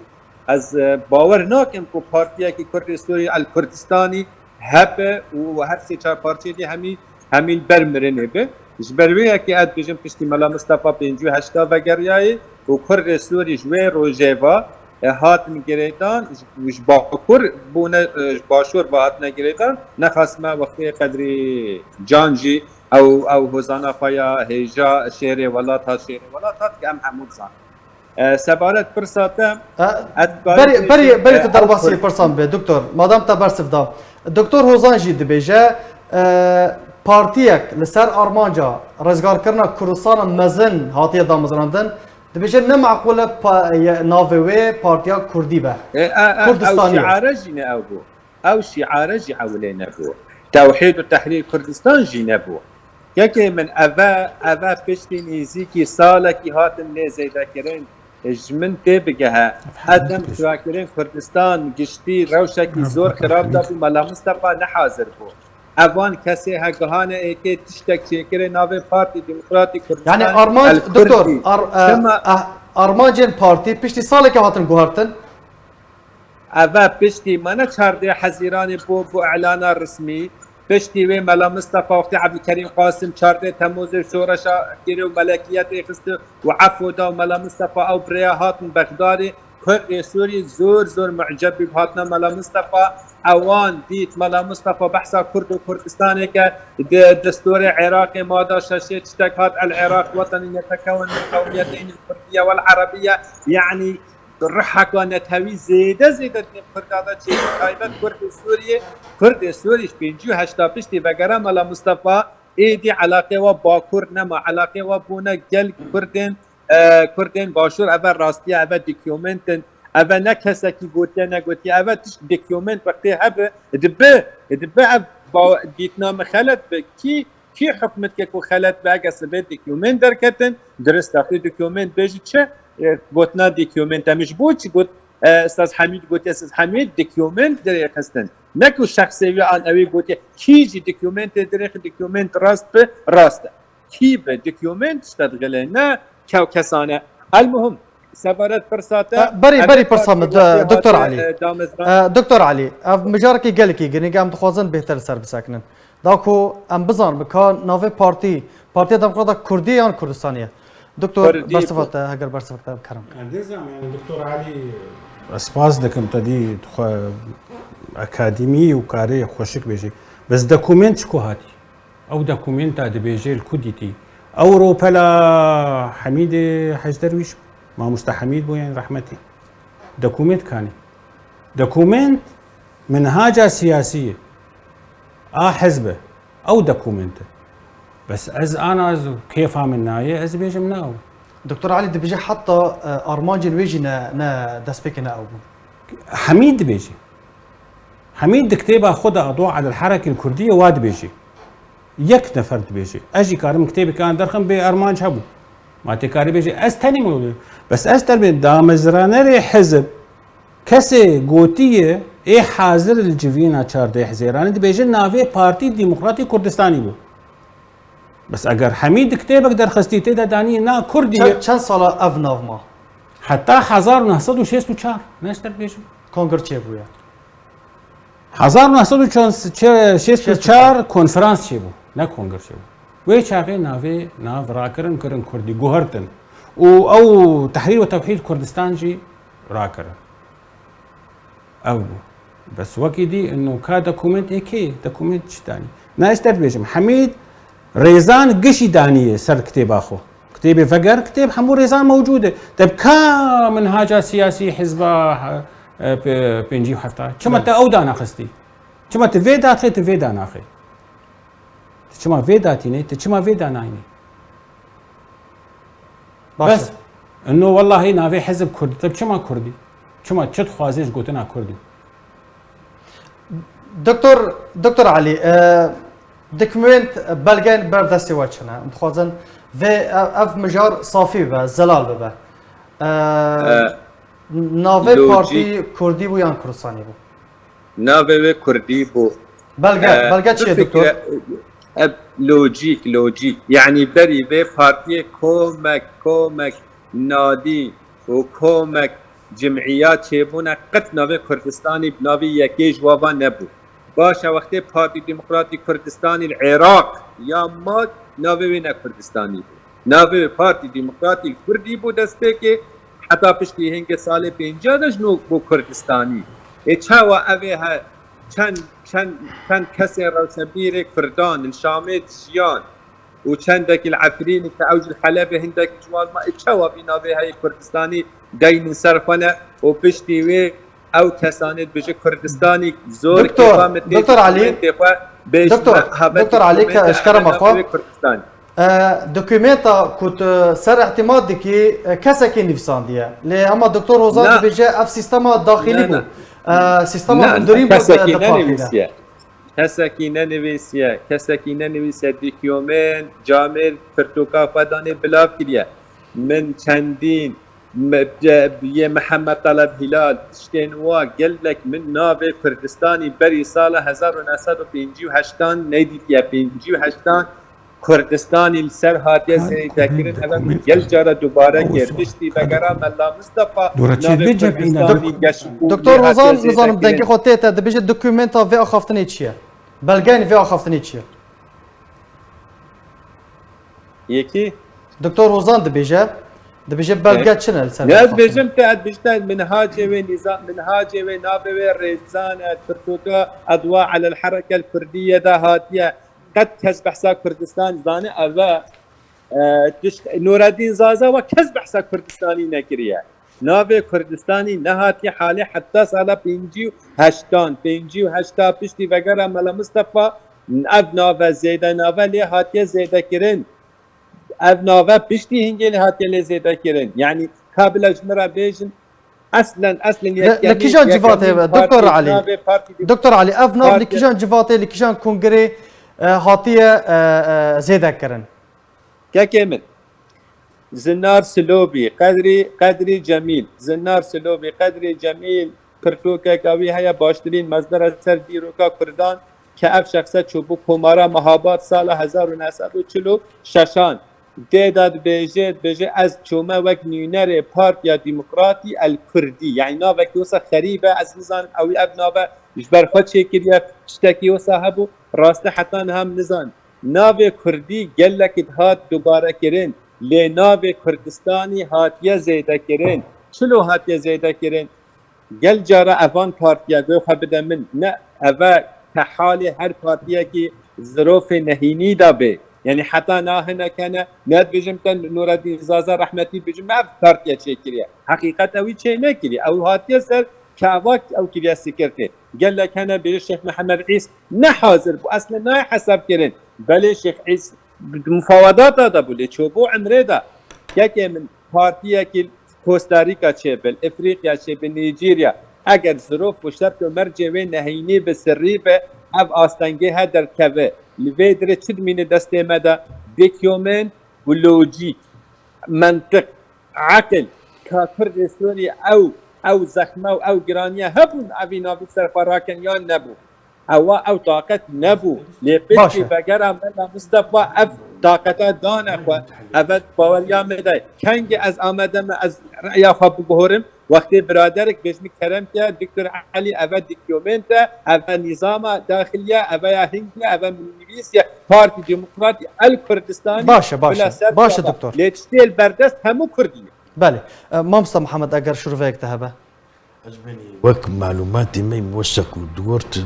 Ez, e, bawer nakim ku partiyekî Kurdê Sûrî El Kurdistanî hebe û her sê çar parçeyê dî hemî, hemî li ber mirinê be. Ji ber wê yekê ez dibêjim piştî Mela Mistefa pêncî û heşta vegeriyayê û Kurdê Sûrî ji wê rojê ve, e, hatin girêdan, ji, ji Bakur bûne, e, ji Başûr ve hatine girêdan, nexasime wextê qedrî can jî ew, ew hozana xwe ya hêja şêrê welat hat, şêrê welat hat, ke em hemû dizanin. E, sebaret pirsa te, E, ez berî, berî, berî e, tu ew derbasî kur- pirsan be, doktor. Madem te bersiv da. Doktor Hozan jî dibêje, e, partiyek li ser armanca rizgarkirina Kurdistana mezin hatiye damezrandin, dibêje ne meqûl e pa-, ye, navê wê partiya Kurdî be. E, e, e, ew Kurdistanî ye. Şiare jî ne ew bû. Ew şiare jî ewilê nebû. Tewhîd û tehrîr Kurdistan jî nebû. Yekê min eve, eve piştî nêzîkî salekî hatin lê zêdekirin. Ji min tê bigehe. Ev hemû Edem tişt. Çiyakirin Kurdistan giştî rewşekî Ev zor hemû xirab da tişt. Bû. Mela Mistefa ne hazir bû. Evan kesê hegihane êkê tiştek çêkirê navê Partî Demokratîk Kurdistan. Yani armanc, El doktor, Kurdî. Ar, e, Sema- eh, armancên partî piştî salekê hatin guhertin. Eve piştî mane çardeh Hezîranê bû, bû îlana resmî. Piştî wê Mela Mistefa wextê Ebdulkerîm Qasim çardeh Temûzê şoreşa kir û melekiyetê xist û efû da û Mela Mistefa ew bi rêya hatin Bexdadê. Kurdê Sûrî zor zor muceb bî bi hatina Mela Mistefa. Ewan dît Mela Mistefa behsa Kurd û Kurdistanê ke di destûrê Iraqê mada şeşê tiştek hat El Iraq wetenî yetekewin min qewmiyeteyni Kurdiye wel Erebiye. Yanî riheka netewî zêde zêde di nêv Kurda de çêbû, taybet Kurdê Sûriyê. Kurdê Sûrî ji pêncî û heşta piştî vegere Mela Mistefa, êdî elaqê we Bakur nema, elaqê we bûne gel Kurdên, e, Kurdên Başûr, eve rastiye, eve dokûment in, eve ne kesekî gotiye negotiye, eve tişt dokûment wextê hebe, dibe, dibe ev ba-, dîtina min xelet be, kî Kî hukm dike ku xelet be? Eger sibê document derketin, dirista xwe document bêjî çi? E, gotina document em ji bo çi got? E, Ustaz Hemîd gotiye, Ustaz Hemîd document dirêxistin. Ne ku şexsê wî an ewê gotiye. Kî jî dokumentê dirêxi dokument rast bi rast e. Kî bi dokument işte digile ne kew kesane. El muhim, sebaret pirsa te, E, berî, em berî ê pirsa min, partiye de, Doktor wextê, Elî. e, damezran- E, Doktor Elî, ev mijarekî gelekî giring e, em dixwazin bêhtir li ser bisekinin. Da ku em bizanin bi ka navê partî, Partiya Demokrata Kurdî yan Kurdistanî ye. Doktor, Kurdî bersiva bû. Te, heger bersiva te, kerem. Ez nizanim, yani, Doktor Elî, ez spas dikim te dî, tu xwe akademî û karê xweşik bêjî. Bes dokument ji ku hatî? Ew dokumenta dibêje li ku dîtî? Ew ropela Hemîdê Hec Derwîş, mamoste Hemîd bû, yani, rehmetî. Dokument kanî? Dokument minhaca siyasî ye. A hizb e. Ew dokument e. Bes ez ana, ez kêfa min nayê, ez bêjim na ew. Doktor Elî dibêje heta, e, armancên wê jî ne, ne destpêkê ne ew bûn. Hemîd dibêje. Hemîd di kitêba xwe de Adwa Alel Herekil Kurdî ye, wa dibêje. Yek nefer dibêje. Ez jî karim kitêbeke an derxim bê armanc hebû. Ma tê karî bêje, ez tenê min û bes ez terbê damezranerê hizb kesê gotiye ê hazir li civîna çardeh Hezêranê dibêje navê Partî Demokratî Kurdistanî bû. Bes eger Hemîd di kitêbek derxistî tê de danî na Kurdî ye. Çend, çend sala ev nav ma? Heta hezar û neh sed û şêst û çar. Ne ez te dibêjim. Kongir çêbûye. Hezar neh sed û şêst û çar konferans çêbû, ne kongir çêbû. Wê çaxê navê, nav rakirin, kirin Kurdî, guhertin. Û ew Tehrîr we Tewhîd Kurdistan jî rakirin. Ev bû. Bes wekî dî, ino ka dokumentê kê? Dokument çi danî? Na, ez te dibêjim, Hemîd rêzan gişî danî ser kitêba xwe. Kitêbê veger, kitêb hemû rêzan mewcûd e. Te bi ka minhaca siyasî hizba, e, pe-, pêncî û hefta? Çima te ew danaxistî? Çima tu vê daxê, tu vê danaxê? Tu çima vê datînê, tu çima vê danayînê? Baş e. Bes, ino wellahî navê hizb Kurdî. Te çima Kurdî? Çima çi dixwazê ji gotina Kurdî? Doktor, Doktor Elî, e, dokument, e, belgeyên ber destê we çi ne? Em dixwazin vê, ev, ev mijar safî bibe, zelal bibe. E, E, navê lojîk. Partî Kurdî bû yan Kurdistanî bû? Navê wê Kurdî bû. Belge, E, belge çi ye, bifikre-, Doktor? E, lojîk, lojîk. Yanî berî vê partiyê komek, komek nadî û komek cimîya çêbûne, qet navê Kurdistanî bi navê yekê ji wa va nebû. Baş e, wextê Partî Demokratî Kurdistanî li Iraq ya mat, navê wê ne Kurdistanî bû. Navê wê Partî Demokratî Kurdî bû destpêkê, heta piştî hingê salê pêncî de ji nû bû Kurdistanî. Ê çawa ev ê he, çend, çend, çend kesên rewşenbîrê Kurdan li Şamê dijiyan, û çendekî li Efrînê, ke ew jî li Helebê, hindekî ji wan ma, ê çawa vî navê heyê Kurdistanî deynin ser xwe ne û piştî wê ew kesanê dibêje Kurdistanî zor Doktor, kêfa min tê Doktor Elî, dokumentê xwe bêjin Doktor, me, ha, belkî Doktor Elî, dokumentê ke eşkera me xwe. Navê wê Kurdistanî. E, dokumenta ku tu ser îtimat dikî, e, kesekî nivîsandiye. Lê hema Doktor Hozan Na. dibêje ev sîstema daxilî Na, bû. na. E, sîstema Na, hundirîn bû kesekî di, di partî de. nenivîsiye. Kesekî nenivîsiye, kesekî nenivîsiye, dîkyomen, camêr, pirtûka xwe danê bilav kiriye. Min çendîn, me-, ce-, yê Mihemed Taleb Hilal, tiştên wa gelek min navê Kurdistanî berî sala hezar û neh sed û pêncî û heştan nedîtiye, pêncî û heştan Kurdistanî li ser hatiye zêdekirin, eve min gel cara dubare kir. Piştî vegera Mela Mistefa, navê Kurdistanî geş û Doktor Hozan, nizanim dengê xwe tê te, dibêje dokumenta vê axaftinê çi ye? Belgeyên vê axaftinê çi ye? Yekî? Doktor Hozan dibêje, dibêje belge çi ne li ser vê axaftinê? Ne ez dibêjim te, ez dibêjim te minhacê wê nîza-, minhacê wê navê wê rêzan e, pirtûka Edwa Alel Herekel Kurdiye de hatiye. Qet kes behsa Kurdistan zane, ev e, tişt, Nureddin Zaza ve kes behsa Kurdistanî nekiriye. Navê Kurdistanî nehatiye halê heta sala pêncî û heştan, pêncî û heşta piştî vegera Mela Mistefa ev nave zêde nave lê hatiye zêde kirin. Ev nave piştî hingê lê hatiye lê zêde kirin. Yanî kabile ji min re bêjin, Eslen, eslen Li, li kîjan civatê, Doktor Elî? Doktor Elî, ev nav li kîjan civatê, li kîjan kongirê, e, hatiye, e, e, zêde kirin. Kekê min, Zinar Silobî, Qedrî, Qedrî Cemîl, Zinar Silobî, Qedrî Cemîl, pirtûkeka wî heye, Baştirîn Mezdera Ser Dîroka Kurdan, ke ev şexse çûbû Komara Mehabad sala hezar û neh sed û çil û şeşan. Tê de dibêje, dibêje, ez çûme wek nûnerê Partiya Demokratî El Kurdî. Yanî navekî wisa xerîb e, ez nizanim ewî ev nave ji ber xwe çêkiriye, tiştekî wisa hebû. Rastî heta niha min nizanim. Navê Kurdî gelekî dihat dubarekirin, lê navê Kurdistanî hatiye zêdekirin. Çilo hatiye zêdekirin? Gel cara evan partiya, guhê xwe bide min. Ne, eve tehalê her partiyekî zirofê nehînî de bê. Yanî heta na hinek hene, ne dibêjim te Nureddin Zaza rehmetî dibêjim, me ev partiye çêkiriye. Heqîqet ewî çê nekiriye. Ew hatiye ser kava ew kiriye sikirtê. Gelek hene bêje Şêx Mihemed Îs ne hazir bû. Eslê nayê hesab kirin. Belê Şêx Îs di mufawedata de bû, lê çûbû emrê de. Kekê min, partiyekî Costa Rica çêbe, li Efrîqya çêbe, Nîjerya, eger zirov û şert û mercê wê nehînî bi sirrî be, ev astengê he derdikeve. Li vê dirê çi dimîne destê me de? Dokûment û lojîk, mentiq, eqil, ka Kurdê Sûrî ew, ew zexme û ew giraniye hebûn, evî navî ser xwe rakin yan nebûn? Ewa ew taqet nebû. Lê Baş e. Piştî vegera Mela Mistefa ev taqete dane xwe. Eve baweriya me de. Kengê ez amade me ez reya xwe biguhorim. Wextê biraderek bêjmi kerem ke Doktor Elî eve dokûment e, eve nîzama daxiliye, eve ya hingî, eve minnivîs ye. Partî Demokratî El Kurdistanî Baş e, baş e. bila ser Baş e, çava. Doktor. Lê tiştê li berdest hemû Kurdî ye. Belê. E, Mamosta Mihemed, eger şurveyek te hebe. Ez benî wek malûmatê me wisa ku digot, e,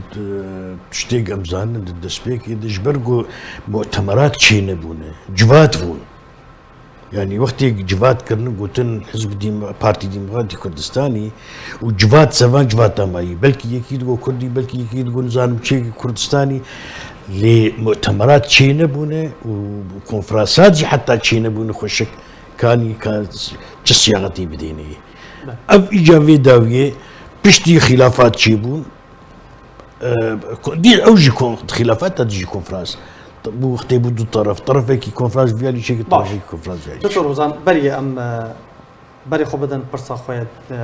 tiştêk em zanin di destpêkê de ji ber ku mutemerat çênebûne, civat bûn. Yanî wextê civat kirine gotin Hizb Dîm-, Partî Demokratî Kurdistanî û civat sevan civata mayî. Belkî yekî digo Kurdî, belkî yekî digo nizanim çêkî Kurdistanî. Lê mutemerat çênebûne û konferansat jî heta çênebûne xweşik kanî ka çi siyaxetî bidêne. Ev îca vê dawiyê piştî xîlafat çêbûn, e, ko-, dî ew jî kon-, xîlafat te dijî konferans. Bû wextê bû du taraf. Tarafekî konferans viya lî çêkir, Baş. Tarafekî konferans viya lî Doktor çêkir. Ozan, berî em, e, berî xwe bidin pirsa xwe, e,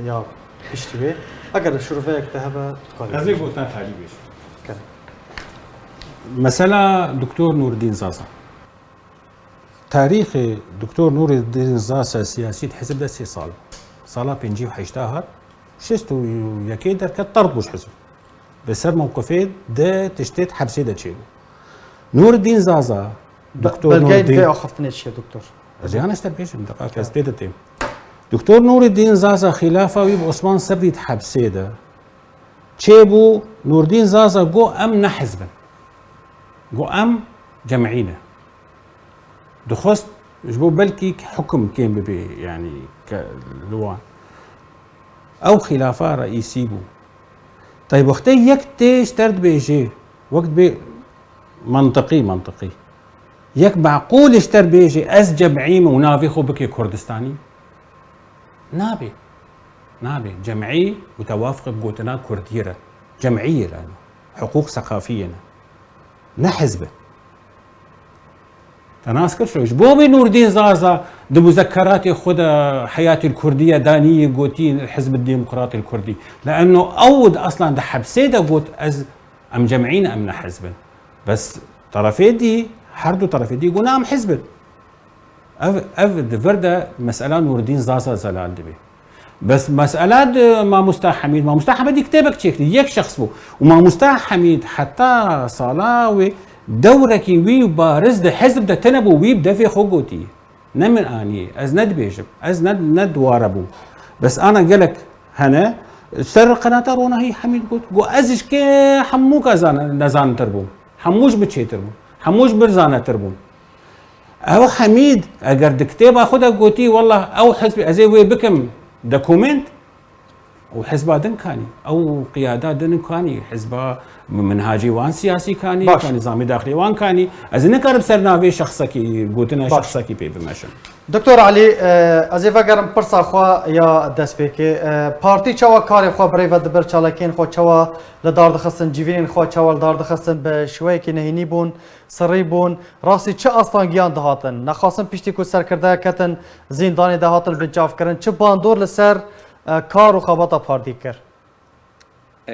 ya piştî wê. Eger şurveyek te hebe, tu karî Ez ê bêjî. Gotina talî bêjim. Kerem. Mesela Doktor Nûreddîn Zaza. Tarîxê Doktor Nûreddîn Zaza siyasî di hizb de sê sal. Sala pêncî û heşta hat, şêst û yekê derket, terd bû ji hizb. Bi ser mewqifê di tiştê di hepsê de çêbû. Nûreddîn Zaza, Be-, Doktor belgeyên Nûreddîn vê axiftinê çi ye, Doktor? Ez ê hane ji te bêjim, deqak ez tê de têm. Doktor Nûreddîn Zaza xîlafa wî bi Osman Sebrî di hepsê de çêbû, Nûreddîn Zaza got, em ne hizb in. Got, em cemî ne. Dixwest ji bo belkî hukum kêm bibe, yanî ke li wan. Ew xîlafa reîsî bû. Tay wextê yek tê ji te re dibêje, wek dibê mantiqî, mantiqî. Yek meqûl ji te re bêje, ez cemî me û navê xwe bike Kurdistanî. Nabe. Nabe. Cemî mutewafiq bi gotina Kurdiyê re. Cemî ye lano. Hiqûq seqafiyê ne. Ne hizb e. Te nas kir şo. Ji bo bê Nûreddîn Zaza di muzekeratê xwe de Heyatî Kurdiye danî gotî Hizb Demokratî Kurdî. Leeno ew di aslan di hepsê de got ez, em cemî ne, em ne hizb in. Bes terefê dî, her du terefê dî got na em hizb in. Ev, ev di vir de mesela Nûreddîn Zaza zelal dibe. Bes mesela di Mamosta Hemîd, Mamosta Hemîdî kitêbek çêkirî, yek şexs bû. Û Mamosta Hemîd heta sala wê dewrekî wî bariz di hizb de tine bû, wî bi defê xwe gotî. Ne min anî, ez ne dibêjim, ez ne, ne di ware bûm. Bes ana gelek hene, ser qenata Ronahî Hemîd got, got, ez ji kê hemû ka zan-, nezanintir bûm. Hemû ji min çêtir bûn. Hemû ji min zanetir bûn. Ew Hemîd, eger di kitêba xwe de gotî, wellah ew hizbê ez ê wê bikim dokument, Û hizba din kanî, ew qiyada din kanî, hizba minhacî wan siyasî kanî, Baş. Kanî zamê daxilê wan kanî. Ez nikarim ser navê şexsekî, gotina Baş. Şexsekî pê bimeşim. Doktor Elî, e, ez ê vegerim pirsa xwe ya destpêkê. E, partî çawa karê xwe bi rê ve dibir, çalakiyên xwe çawa li dar dixistin, civînên xwe çawa li dar dixistin, bi şiweyekî nehînî bûn, sirrî bûn, rastî çi astangiyan dihatin? Nexasin piştî ku serkirdeyek ketin zîndanê de hatin binçavkirin, çi bandor li ser, e, kar û xebata partî kir? E,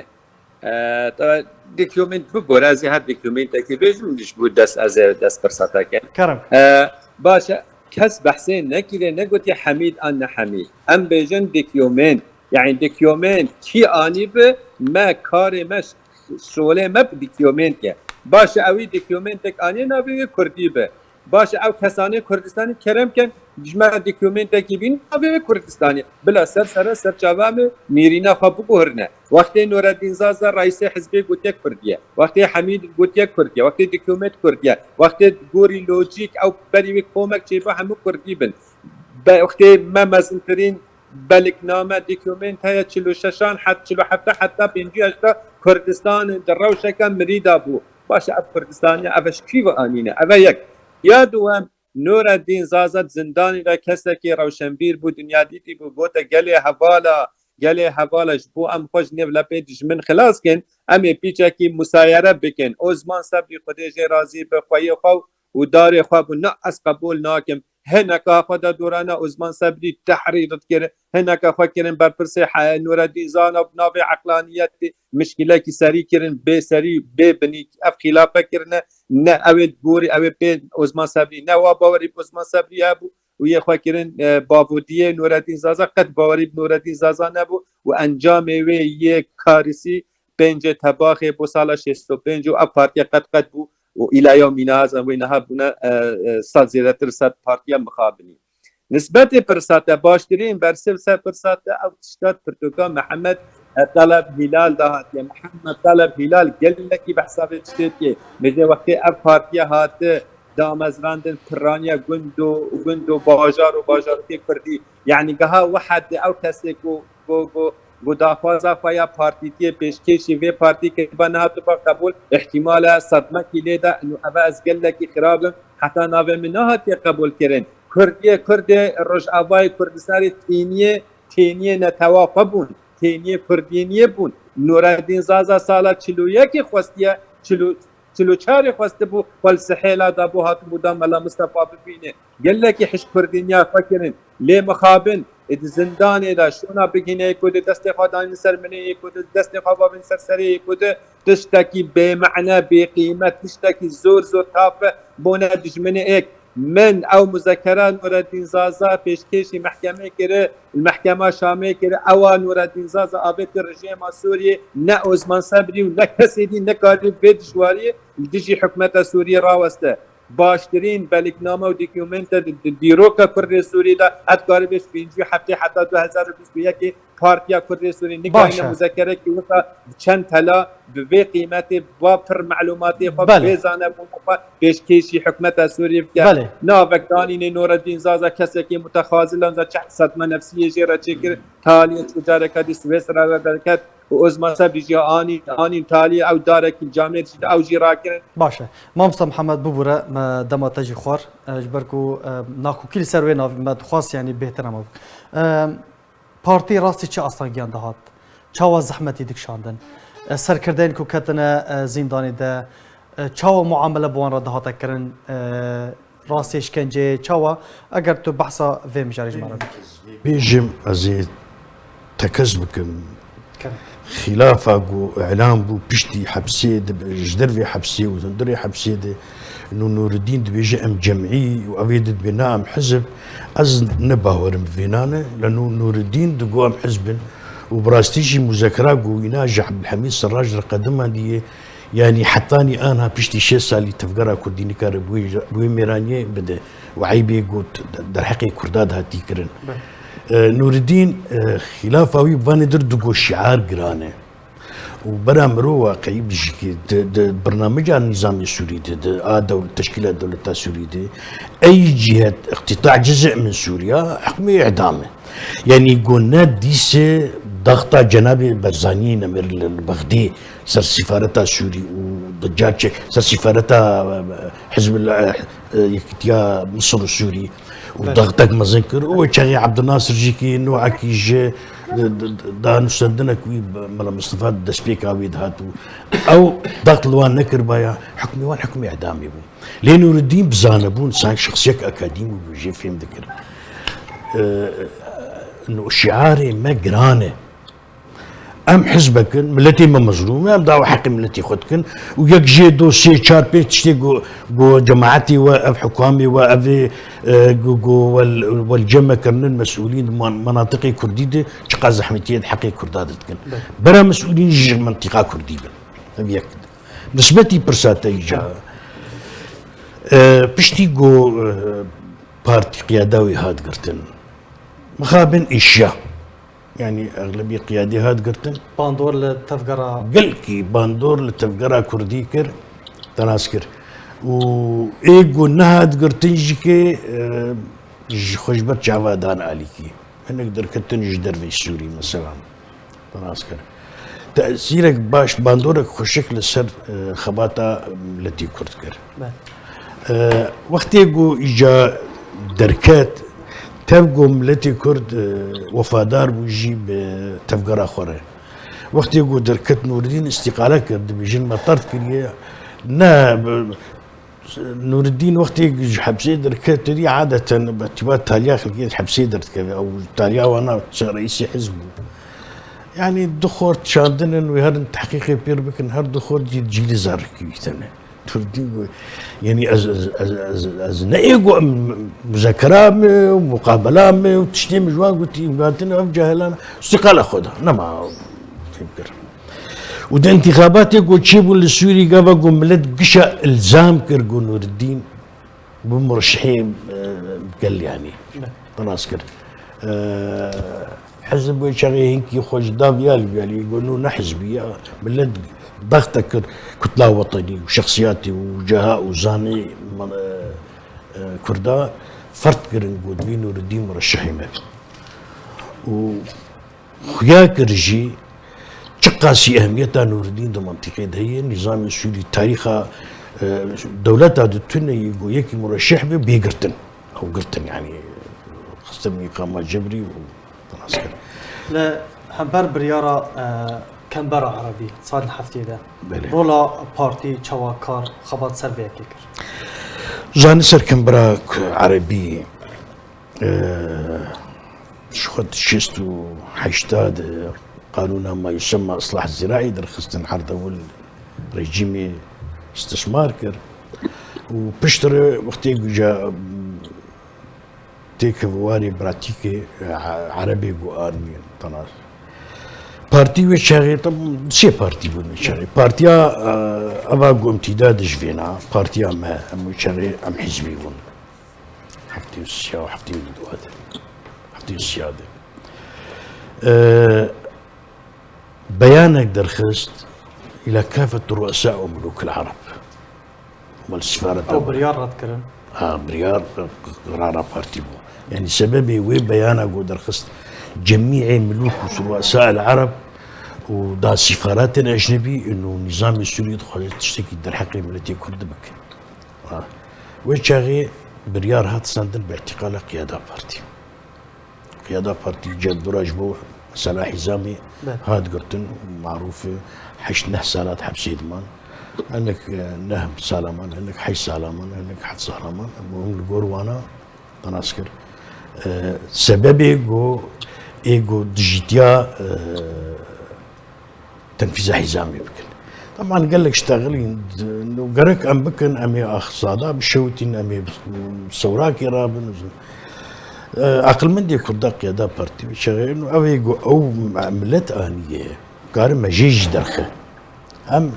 e, te dokument bibore, ez ê her dokumentekî bêjim, ji bo dest ez ê dest firsete kem. Kerem. E, baş e, kes behsê nekiriye, negotiye Hemîd an ne Hemîd. Em bêjin dokument. Yani dokument kî anî bi me karê me ş-, şolê me bi dokument ye. Baş e, ewî dokumentek aniye navê wê Kurdî bi. Baş e, ew kesanê Kurdistanê kerem ken, ji me dokumentekî bîn navê wê Kurdistanê. Bila ser sere ser çava me mîrîna xwe biguhirine. Wextê Nureddin Zaza reîsê hizbê gotiye Kurdiye. Wextê Hemîd gotiye Kurdiye. Wextê dokument Kurdiye. Wextê gorî lojîk ew berî wê komek çêbe hemû Kurdî bin. Be, wextê me mezintirîn belikname, dokument heye, çil û şeşan het, çil û hefte heta pêncî heşta Kurdistan di rewşeke mirî de bû. Baş e, ev Kurdistaniya, ev e ji kî ve anîne? Ev e yek. Ya duwem, Nureddin Zaza di zindanê de kesekî rewşenbîr bû, dinya dîtî bû, gote gelê hevala, gelê hevala ji bo em xwe ji nêv lepê dijmin xilas kin, em ê pîçekî musayere bikin. Osman Sebrî Xwedê jê razî bi, xweyê xwe û darê xwe bû, na ez qebûl nakim. Hineka xwe de dorana Osman Sebrî tehrîr dikirin, hineka xwe kirin berpirsê he-, Nureddin Zana bi navê eqlaniyetê mişkilekî serî kirin, bê serî, bê binî ev xilafe kirine, ne ew ê gorî, ew ê pê Osman Sebrî, ne wa bawerî bi Osman Sebrî hebû û yê xwe kirin, e, bavûdiyê Nureddin Zaza, qet bawerî bi Nureddin Zaza nebû û encamê wê yê karisî pêncê tebaxê bo sala şêst û pênc û ev partiye qet qet bû û îla yewmîna ez wê niha bûne, e, e, sed zêdetir sed partiya mixabinî. Nisbetê pirsa te baştirîn bersiv ser pirsa te ew tişta pirtûka Mihemed, e, Teleb Hîlal de hatiye. Mihemed Teleb Hîlal gelekî behsa vê tiştê dike. Mêje wextê ev partiye hati damezrandin, piraniya gund û, gund û bajar û bajarokê kurdî. Yanî geha wehedê ew kesê ku, ku, ku, ku daxwaza xwe ya partîtiyê pêşkêşî vê partî kiriba, nehatiba qebûl, îhtimal e sedmekî lê de, û ev ez gelekî xirab im, heta navê min nehatiye qebûlkirin. Kurdiyê, Kurdê Rojavayê Kurdistanê têniyê, têniyê netewa xwe bûn, têniyê Kurdiyê niyê bûn. Nureddin Zaza sala çil û yekê xwestiye, çil û, çil û çarê xwestibû, xwe li Sihêla dabû, hatibû da Mela Mistefa bibîne. Gelekî hişk Kurdî niya xwe kirin. Lê mixabin, ê di zindanê de şûna bigihîne yê ku di destê xwe danîn ser minê, yê ku di destê xwe bavên ser serê, yê ku di tiştekî bêmehne, bêqîmet, tiştekî zor zor taf e, bûne dijminê êk. Min ew muzekera Nureddin Zaza pêşkêşî mehkemê kiri, li mehkema Şamê kiri, ewa Nureddin Zaza avêti rejêma Sûriyê, ne Osman Sebrî û ne kesê dî nekarî vê dijwariyê li dijî hikûmeta Sûriyê raweste. Baştirîn belikname û dokumente di, di dîroka Kurdê Sûrî de, ez dikarim bêjim pêncî û heftê heta du hezar û bîst û yekê Partiya Kurdê Sûrî nikarîne muzekerekî wisa bi çend tela, bi vê qîmetê, bi va pir melûmatê xwe, bi vê zanebûna xwe pêşkêşî hikûmeta Sûrî bike. Navek danînê Nureddîn Zaza, kesekî mutexazil e, çend sedme nefsiyê jê re çêkir, taliyê çû, careka dî Swêsra re derket û Osman Sebrî jî anî, anî taliyê ew darekî camê dişî de ew jî rakirin. Baş e. Mamosta Mihemed, bibûre, me dema te jî xwar. E, ji ber ku, e, nakokî li ser wê navê me dixwast, yanî bêhtir hema bû. E, partî rastî çi astangiyan dihat? Çawa zehmetî dikişandin? E, serkirdeyên ku ketine, e, zîndanê de, e, çawa muamele bi wan re dihate kirin? E, rastî şkenceyê çawa? Eger tu behsa vê mijarê ji me re bikî. Bêjim, ez ê tekez bikim. Xîlafa ku îlan bû piştî hepsê, di, ji dervê hepsê û hundirê hepsê de, nû Nûriddîn dibêje em cemî û ev ê dibê na em hizb, ez ne bawerim bi vê nane, le nû Nûriddîn digo em hizb in û bi rastî jî muzekera ku wîna ji Ebdulhemîd Siraj re qedimandiye, yanî hetanî anha piştî şêst salî tevgera kurdî nikare bi wê, bi wê mêraniyê bide û eybê got derheqê kurda de hatî kirin. E, Nûriddîn, e, xîlafa wî bi vanê dir digo şiar giran e. Û bera mirov waqeyî bijîkê di, di birnameca nîzamê Sûrî de, di a dewl-, teşkîla dewleta Sûrî de, ey cihet îqtîta cizî min Sûriya, hukmê îdam e. Yanî go ne dîse Daxta Cenabê Barzaniyê nemir li, li Bexdê ser sîfareta Sûrî û di carçe ser sîfareta, e, Hizb, e, e, Yekîtiya Misir û Sûrî û Belê. daxtek mezin kir. Û wê çaxê Abdulnasir jî kî nû ekî ji, e, d-, d-, da nûsendinek wî Mela Mistefa destpêka wî dihat û ew daxt li wan nekiribaya, hukmê wan hukmê îdamê bû. Lê Nûreddîn bizane bûn, sanki şexsiyek akadîmî bû, jê fêm dikir. E, no şiarê me giran e. Em hizbek in, miletê me mezlûm e, em dawa heqê miletê xwe dikin û yek jê do sê, çar, pênc tiştê ku, ku cemaetê we, ev hukamê we, ev ê, e, ku, ku wel, wel cem me kirinin mesûlîn di man-, menatiqê kurdî de çiqas zehmetiyê di heqê kurda de dikin. Belê. Bera mesûlîn ji mentiqa kurdî bin. Ev yek. Nisbetî pirsa te îca, e, piştî ku, e, partî qiyada wî hat girtin, mixabin êşiya. Yanî exlebî qiyadî hat girtin. Bandor li tevgera Gelkî bandor li tevgera kurdî kir, te nas kir. Û ê ku nehat girtin jî kê, e, ji xwe ji ber çava dan alîkî. Hinek derketin ji derveyî Sûrî, mesela. Te nas kir. Tesîrek baş, bandorek xweşik li ser, e, xebata miletî kurd kir. Be. E, wextê ku îca derket, tev ku miletê kurd, e, wefadar bû jî bi tevgera xwe re. Wextê ku derket Nûreddîn îstîqale kir, dibêjin me tert kiriye. Ne, bi-, Nûreddîn wextê ji hepsê derket, tedî adeten bi tîba taliya xelkê ji hepsê derdikeve. Ew taliya wana çi reîsê hizb bû. Yanî du xort çandin in wê herin tehqîqê pêr bikin, her du xort jî cîlî zarikî wî tene. Nûreddîn got, yanî ez, ez, ez, ez, ez ne ê got em muzekera me û muqabela me û tiştê min ji wan gotî, em hatine ev cehelan îstîqala xwe da. Nema fêm kir. Û di întîxabatê ku çêbûn li Sûrî gava ku milet gişa îlzam kir ku Nûreddîn bi murşihê, e, gel yanî Ne. xilas kir. E, hizb wê çaxê hinkî xwe ji dav ya li, yanî ku nû ne hizbî ya. Milet daxte kir kutla wetenî û şexsiyatê û ceha û zanê, e, e, Kurda fert kirin ku divê Nûreddîn murşihê me. Û Xuya kir jî çiqasî ehmiyeta Nûreddîn di mentiqê de heye, nîzamê Sûrî tarîxa, e, dewleta di tune yê ku yekî mureşeh be bê girtin. Ew girtin, yanî xistin mîqama cebrî û nas kir. Li hember biryara, e, Kembera Erebî salên heftê de Belê. rola partî çawa kar xebat ser vê yekê kir? Zanî ser Kembera Erebî Ji xwe di şêst û heşta de qanûna ma yusemma islah ziraî derxistin, her dewil rejîmê istismar kir û piştre wextê guca têkeve warê pratîkê, e, erebê got armiyên tena. Partî wê çaxê, tam sê partî bûn wê çaxê. Partiya, e, eva got îmtîda dijvêna, partiya me, em wê çaxê em hizbî bûn. Heftê û sê û heftê û du de. Heftê û sê de. E, beyanek derxist îla kafet ru'esa û mulûkil Ereb. Wal sefara Ew biryar red kirin. Ha, biryar, e, qirara partî bû. Yanî sebebê wê beyana ku derxist cemîê mulûk û ru'esa el Ereb û da sîfaratên ecnebî û nîzamê Sûrî dixwaze tiştekî derheqê miletê Kurd bike. Ha. Wê çaxê biryar hat sendin bi îtîqala qiyada partî. Qiyada partî cem dûra ji bo mesela Hîzamê Be. hat girtin, marûf e, heşt neh salat hepsê diman. Hinek, e, neh sala man, hinek heşt sala man, hinek heft sala man. Muhim li gor wana tenas kir. E, sebebê go, ê go dijîtiya, e, tenfîza Hîzamê bikin. Teman gelek ji texilîn, d-, gerek em bikin, em ê axsada bişewitîn, em ê bi sewrakê rabin. E, aqilmendê Kurda qiyada partî çaxê, ew ê ku ew milet aniye, karin me jê jî derxe. Em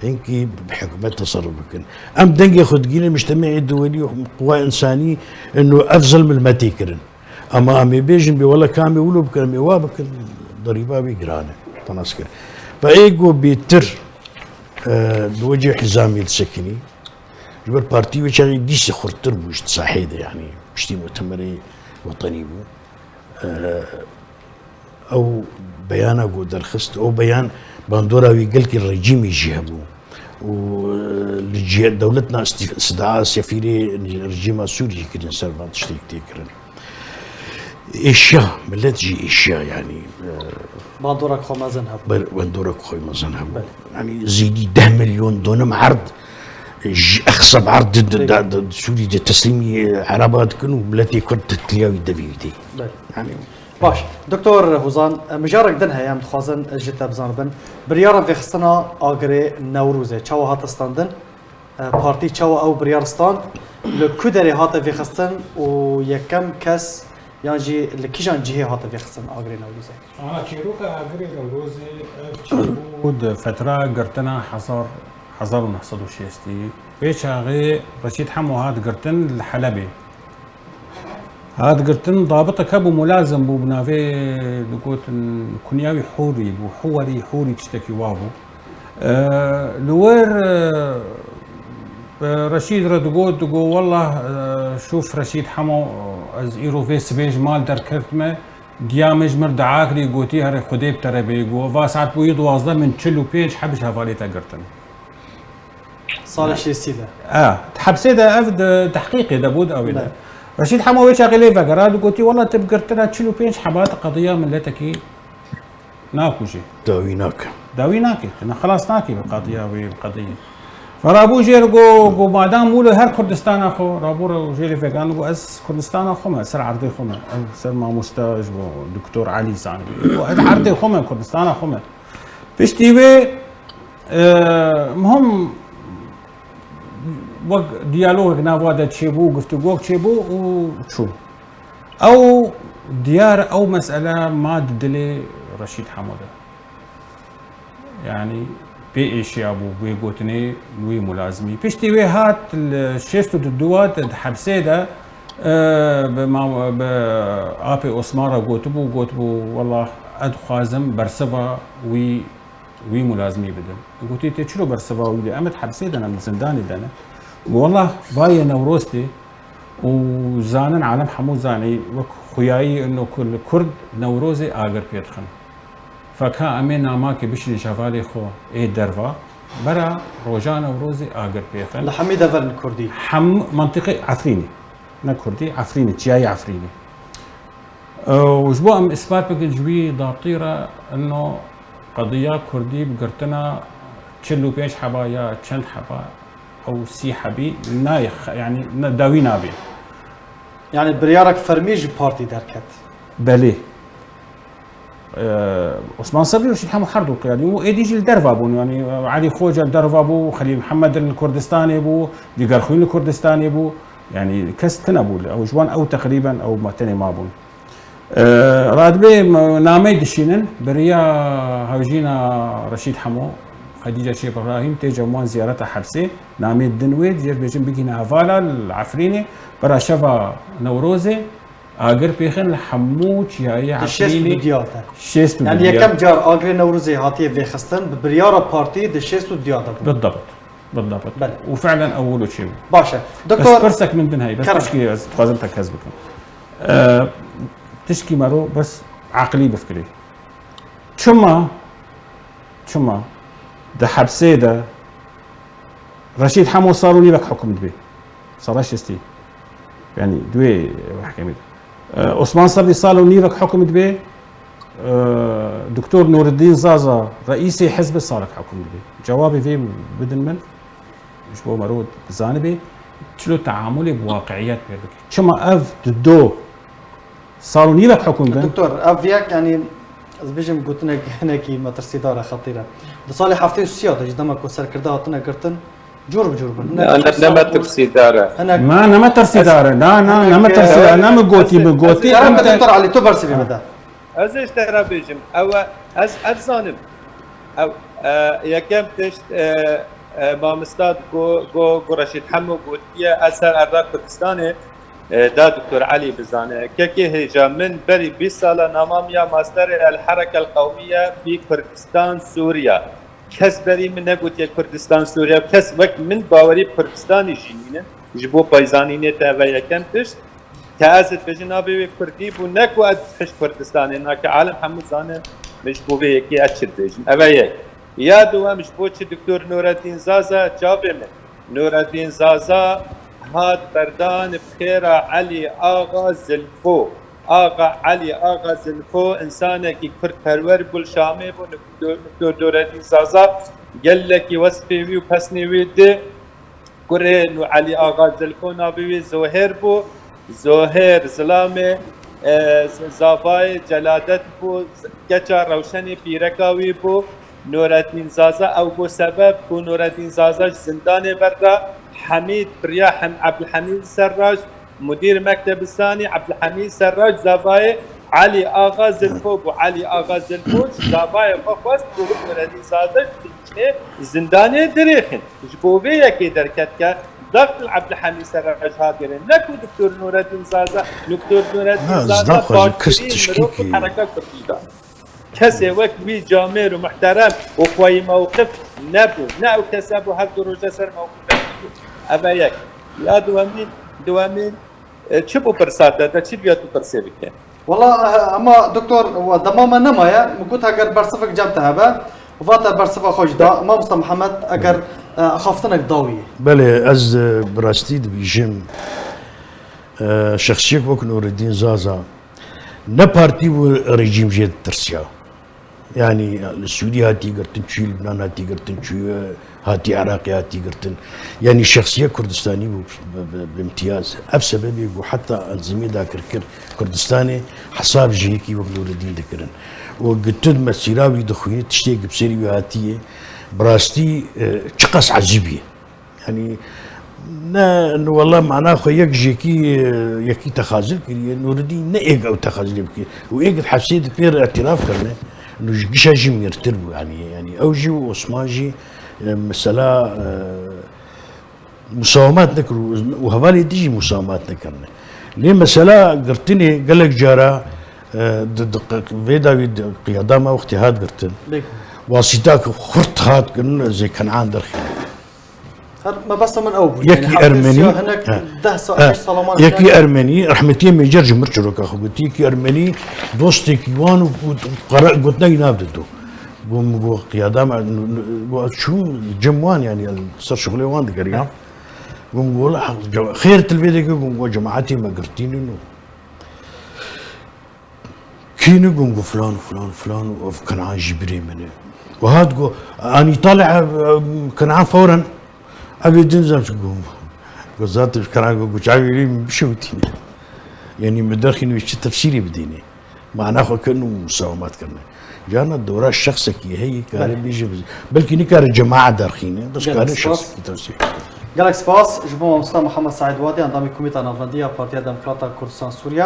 hinkî bi hikûmet teserruf bikin. Em dengê xwe digînin, mujtemê duwelî û quwa însanî, ino ev zilm li me tê kirin. Ama em ê bêjin, bê wele ka em ê wilo bikin, em ê wa bikin, derîba wî giran e. Te nas kir. Ve ê ku bêtir, e, di wecê Hîzamê disekinî, ji ber partî wê çaxê dîsê xurttir bû ji sahê de, yanî piştî mutemerê wetenî bû. E, Ew beyana ku derxist, ew beyan bandora wî gelkî rejîmî jî hebû. Û, e, li cih-, dewletna istîf-, istida sefîrê rejîma Sûriyê kirin ser van tiştê tê kirin. Êşiya, millet jî êşiya, yanî, e, Bandorek xwe mezin hebû. Ber-, bandorek xwe mezin hebû. Belê. Yanî zêdî deh milyon donim erd, ji exseb erd di, di, Peki. da, di, Sûrî de teslîmî Ereba dikin û miletê Kurd tiliya wî devê wî tê. Belê. Yanî Baş. Doktor Hozan, mijarek din heye, em dixwazin ji te bizanibin. Biryara vêxistina agirê Newrozê çawa hate standin? E, partî çawa ew biryar stand? Li ku derê hate vêxistin û yekem kes yan jî li kîjan cihê hate vêxistin agirê Newrozê? Ana çîroka agirê Newrozê, ev çêbû di fetra girtina hezar, hezar û neh sed û şêstî. Vê çaxê Reşîd Hemo hat girtin li Helebê. Hat girtin, dabitek hebû, mulazim bû, bi navê digotin, kunya wî Hûrî bû, Huwerî, Hûrî tiştekî wa bû. E, li wir, e, bi Reşîd re digot, digot, "Wallah, e, şûf Reşîd Hemo, ez îro vê sibê ji mal derketime, diya min ji min re dua kirî, gotî, 'Herê Xwedê bi te re bê.'" Got, "Va saet bûyî duwazdeh, min çil û pênc heb ji hevalê te girtin." Salê şêstî de. E, di hepsê de ev di tehqîqê de bû, di ewê de. Belê. Reşîd Hemo wê çaxê lê vegera, digotî, "Wela tu bi girtina çil û pênc heba tu qediya miletekî nakujî." Dawî nake. Dawî nake. Tu ne xilas nakî bi qediya wê, bi qediyê. Ferabû jê re go, go madam wilo her Kurdistana xwe, rabû re jê lê vegan, go, "Ez Kurdistana xwe me, ser erdê xwe me. Ez ser mamoste ji bo Doktor Elî zanibî. Go, ez erdê xwe me, Kurdistana xwe me." Piştî wê, e, muhim wek diyalogek nava de çêbû, guftugok çêbû û çû. Ew diyar, ew mesele ma di dilê Reşîd Hemo de. Yanî bê êşiya bû, wê gotinê wî mulazimî. Piştî wê hat li şêst û du de di hepsê de, e, bi ma-, bi apê Osman re gotibû, gotibû, "Wallah, ez dixwazim bersiva wî, wî mulazimî bidim." Gotî, "Tê çilo bersiva wî de? Em di hepsê de ne, em di zindanê de ne." Got, "Wallah, bayê Newroz tê." Û zanin, alem hemû zanî, wek xuyayî ino ku li Kurd Newrozê agir pê dixin. Feka em ê namakê bişînin ji hevalê xwe ê derva, bera roja Newrozê agir pê xin. Li hemî deverên Kurdî. Hem mentiqê Efrînê, ne Kurdî, Efrînê, çiyayê Efrînê. Û ji bo em îspat bikin ji wî dabtî re, ino qediya Kurdî bi girtina çil û pênc heba ya çend heba, ew sî hebî nayê, yanî ne dawî nabê. Yanî biryarek fermî ji partî derket. Belê. Ee, Osman Sebrî û Reşîd Hemo her du qiyadî û êdî jî li derva bûn. Yanî Elî Xoca li derva bû, Xelîl Mihemed li Kurdistanê bû, Cigerxwîn li Kurdistanê bû. Yanî kes tune bû li ew, ji wan ew teqrîben ew ma tenê mabûn. Ee, radibê m-, nameyê dişînin, beriya hewjîna Reşîd Hemo, Xedîce Çêb Îbrahîm, tê cem wan ziyareta hepsê, nameyê din wê, diyêr bêjin bigihîne hevala li Efrînê, bera şeva Newrozê, agir pêxin li hemû çiyayê Di şêst û du Efrînê, diya de. Şêst û du Yanî diya. Yekem car agirê Newrozê hatiye vêxistin, bi biryara partî di şêst û diya de bû. Bidabt. Bidabt. Belê. Û fi'len ew wilo çêbû. Baş e. Bes Doktor pirsek min din heye, bes Kerem. Tişkî ez dixwazim te kes bikim. E, tişkî mero bes aqilî bifikirî. Çima, çima di hepsê de Reşîd Hemo sal û nîvek hukm dibê? Sala şêstî. Yanî di wê mehkemê de. E, Osman Sebrî sal û nîvek hukm dibê, e, Doktor Nûreddîn Zaza reîsê hizbê salek hukm dibê. Cewabê vê bidin min, ji bo mero bizanibê, çilo teamulê bi waqiiyet pê bike. Çima ev di do sal û nîvek hukm bin? Doktor, ev yek, yanî, ez bêjim gotinek hinekî metirsîdar e, xetîr e. Di salê heftê û sê de ji dema ku serkirde hatine girtin, cûr bi cûr bin. Hinek Ne, ne, ne metirsîdar e. Hinek Ma ne metirsîdar e. Na, na, ne metirsîdar e. Ne min gotî, min gotî. Kerem Em ke te Doktor Elî, tu bersivê bide. Ez ê ji te re bêjim. Ew e, ez, ez zanim. Ew, e, yekem tişt, e, e, mamosta go, go, go Reşîd Hemo gotiye, ez ser erda Kurdistanê, e, da Doktor Elî bizane. Kekê hêja min berî bîst sala nama min ya masterê El Hereke El Qewmiye fî Kurdistan Sûriye. Kes berî min negotiye Kurdistan Sûriye. Kes wek min bawerî bi Kurdistanê jî nînin. Ji bo peyzanînê te ve yekem tişt. Ke ez dibêjim navê wê Kurdî bû, ne ku ez hişk Kurdistanê nake, alem hemû zanin, min ji bo vê yekê ez çi dibêjim. Ev e yek. Ya duwem, ji bo çi Doktor Nureddin Zaza, çavê min. Nureddin Zaza hat berdan bi xêra Elî Axa Zilfo. Axa Elî Axa Zilfo, insanekî Kurdperwer bû, li Şamê bû, Doktor Nureddin Zaza, gelekî wesfê wî û pesnê wî di. Kurê nû Elî Axa Zilfo navê wî Zohêr bû. Zohêr zilamê, e, zavayê Celadet bû, keça Rewşenê pîreka wî bû. Nureddin Zaza ew bû sebeb ku Nureddin Zaza ji zindanê berda. Hemîd biriya Hem-, Ebdulhemîd Serrac, mudîr Mekteb Sanî, Ebdulhemîd Serrac zavayê Elî Axa Zilfo bû. Elî Axa Zilfo zavayê xwe xwest ku Nureddin Zaza ji zindanê dirêxin. Ji bo vê yekê derket ke daxil Ebdulhemîd Serrac hat kirin. Ne ku Doktor Nureddin Zaza, Doktor Nureddin Zaza baştirîn mirov bû hereka Kurdî de. Kesê wek wî camêr û muhterem û xweyî mewqif nebû. Ne ew kese bû her du roje ser mewqifekî bû. Ev e yek. Ya duwemîn, duwemîn, e, çi bû pirsa te? Te çi diya tu pirsê bike? Wala, e, ama doktor, wa dema me nemaye, min got eger bersivek cem te hebe, vate bersiva xwe jî da, mamosta Mihemed, eger, e, xaftinek dawî. Belê, ez, e, bi rastî dibîjim, e, şexsiyek wek Nureddin Zaza, ne partî û rejîm jê ditirsiya. Yanî li Sûriyê hatî girtin, çûyî Libnan hatî girtin, çûyî hatî Iraqê hatî girtin. Yanî şexsiyek Kurdistanî bû bi, bi, bi imtiyaz. Ev sebebê ku heta enzîmê dakirkir Kurdistanê hesab ji yekî wek Nûreddîn dikirin. Û gitin mesîra wî dixwînî tiştê ku bi serî wî hatiye, bi rastî, e, çiqas ecîb ye. Yanî ne, wela mana xwe yek ji yekî, yekî texazil kiriye, Nûreddîn ne êk ew texazilê bike. Û êk di hepsê di pêr îtiraf kirine, nû ji gişa jî mêrtir bû, yanî, yanî ew jî û Osman jî, e, mesela, e, musawemat nekir û, û hevalê din jî musawemat nekirine. Lê mesela girtinê gelek cara, e, di, di, vê dawî di qiyada me wextê hat girtin. Bêk. Wasîta ku xurt hat kirin, ez ê Kenan derxînim. Her mebesta min ew bû. Yekî Ermenî, siya hinek he. Deh sa-, he, heşt sala man yekî Ermenî, rehmetiyê Mêcer ji mir çiroka xwe gotî, yekî Ermenî dostekî wan û, û qara-, gotinek nav dido. Got, min got, qiyada me, got, çû cem wan, yanî, ser şixulê wan digeriya. Got, min got, xêr til vê deke, got, cemaetê me girtînin û Kî ne, got, filan û filan û filan û ev Kenan jî birê min e. Got, hat got, anî talih, e, e, Kenan fewren. Ev ê din zem got. Got, zaten Kenan got, got, çavê wî min bişewitîne. Yanî min derxîn wî çi tefsîrê bidîne. Mana xwe kirin û musawemat kirine. Carna dora şexsekî heye, kare bêje, belkî nikare cemaet derxîne, bes kare şexsekî tefsîr. Gelek spas ji bo mamosta Mihemed Seîd Wadî, endamê Komîta Navendî ya Partiya Demokrata Kurdistan Sûriye.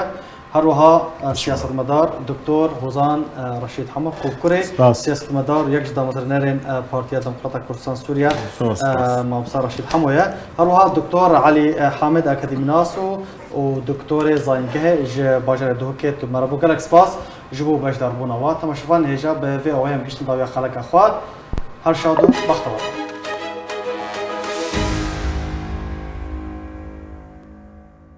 Her wiha, e, siyasetmedar Doktor Hozan, e, Reşîd Hemo, ku kurê siyasetmedar û yek ji damezrênerên, e, Partiya Demokrata Kurdistan Sûriye, e, Mamosta Reşîd Hemo ye. Her wiha Doktor Elî, e, Hamid, akademînas û, û doktorê zayîngehê ji bajarê Duhokê, tu me re bû. Gelek spas ji bo beşdarbûna we. Temaşevanên hêja, bi vê awayê em gihîştin dawiya xeleka xwe. Her şad û bextewar.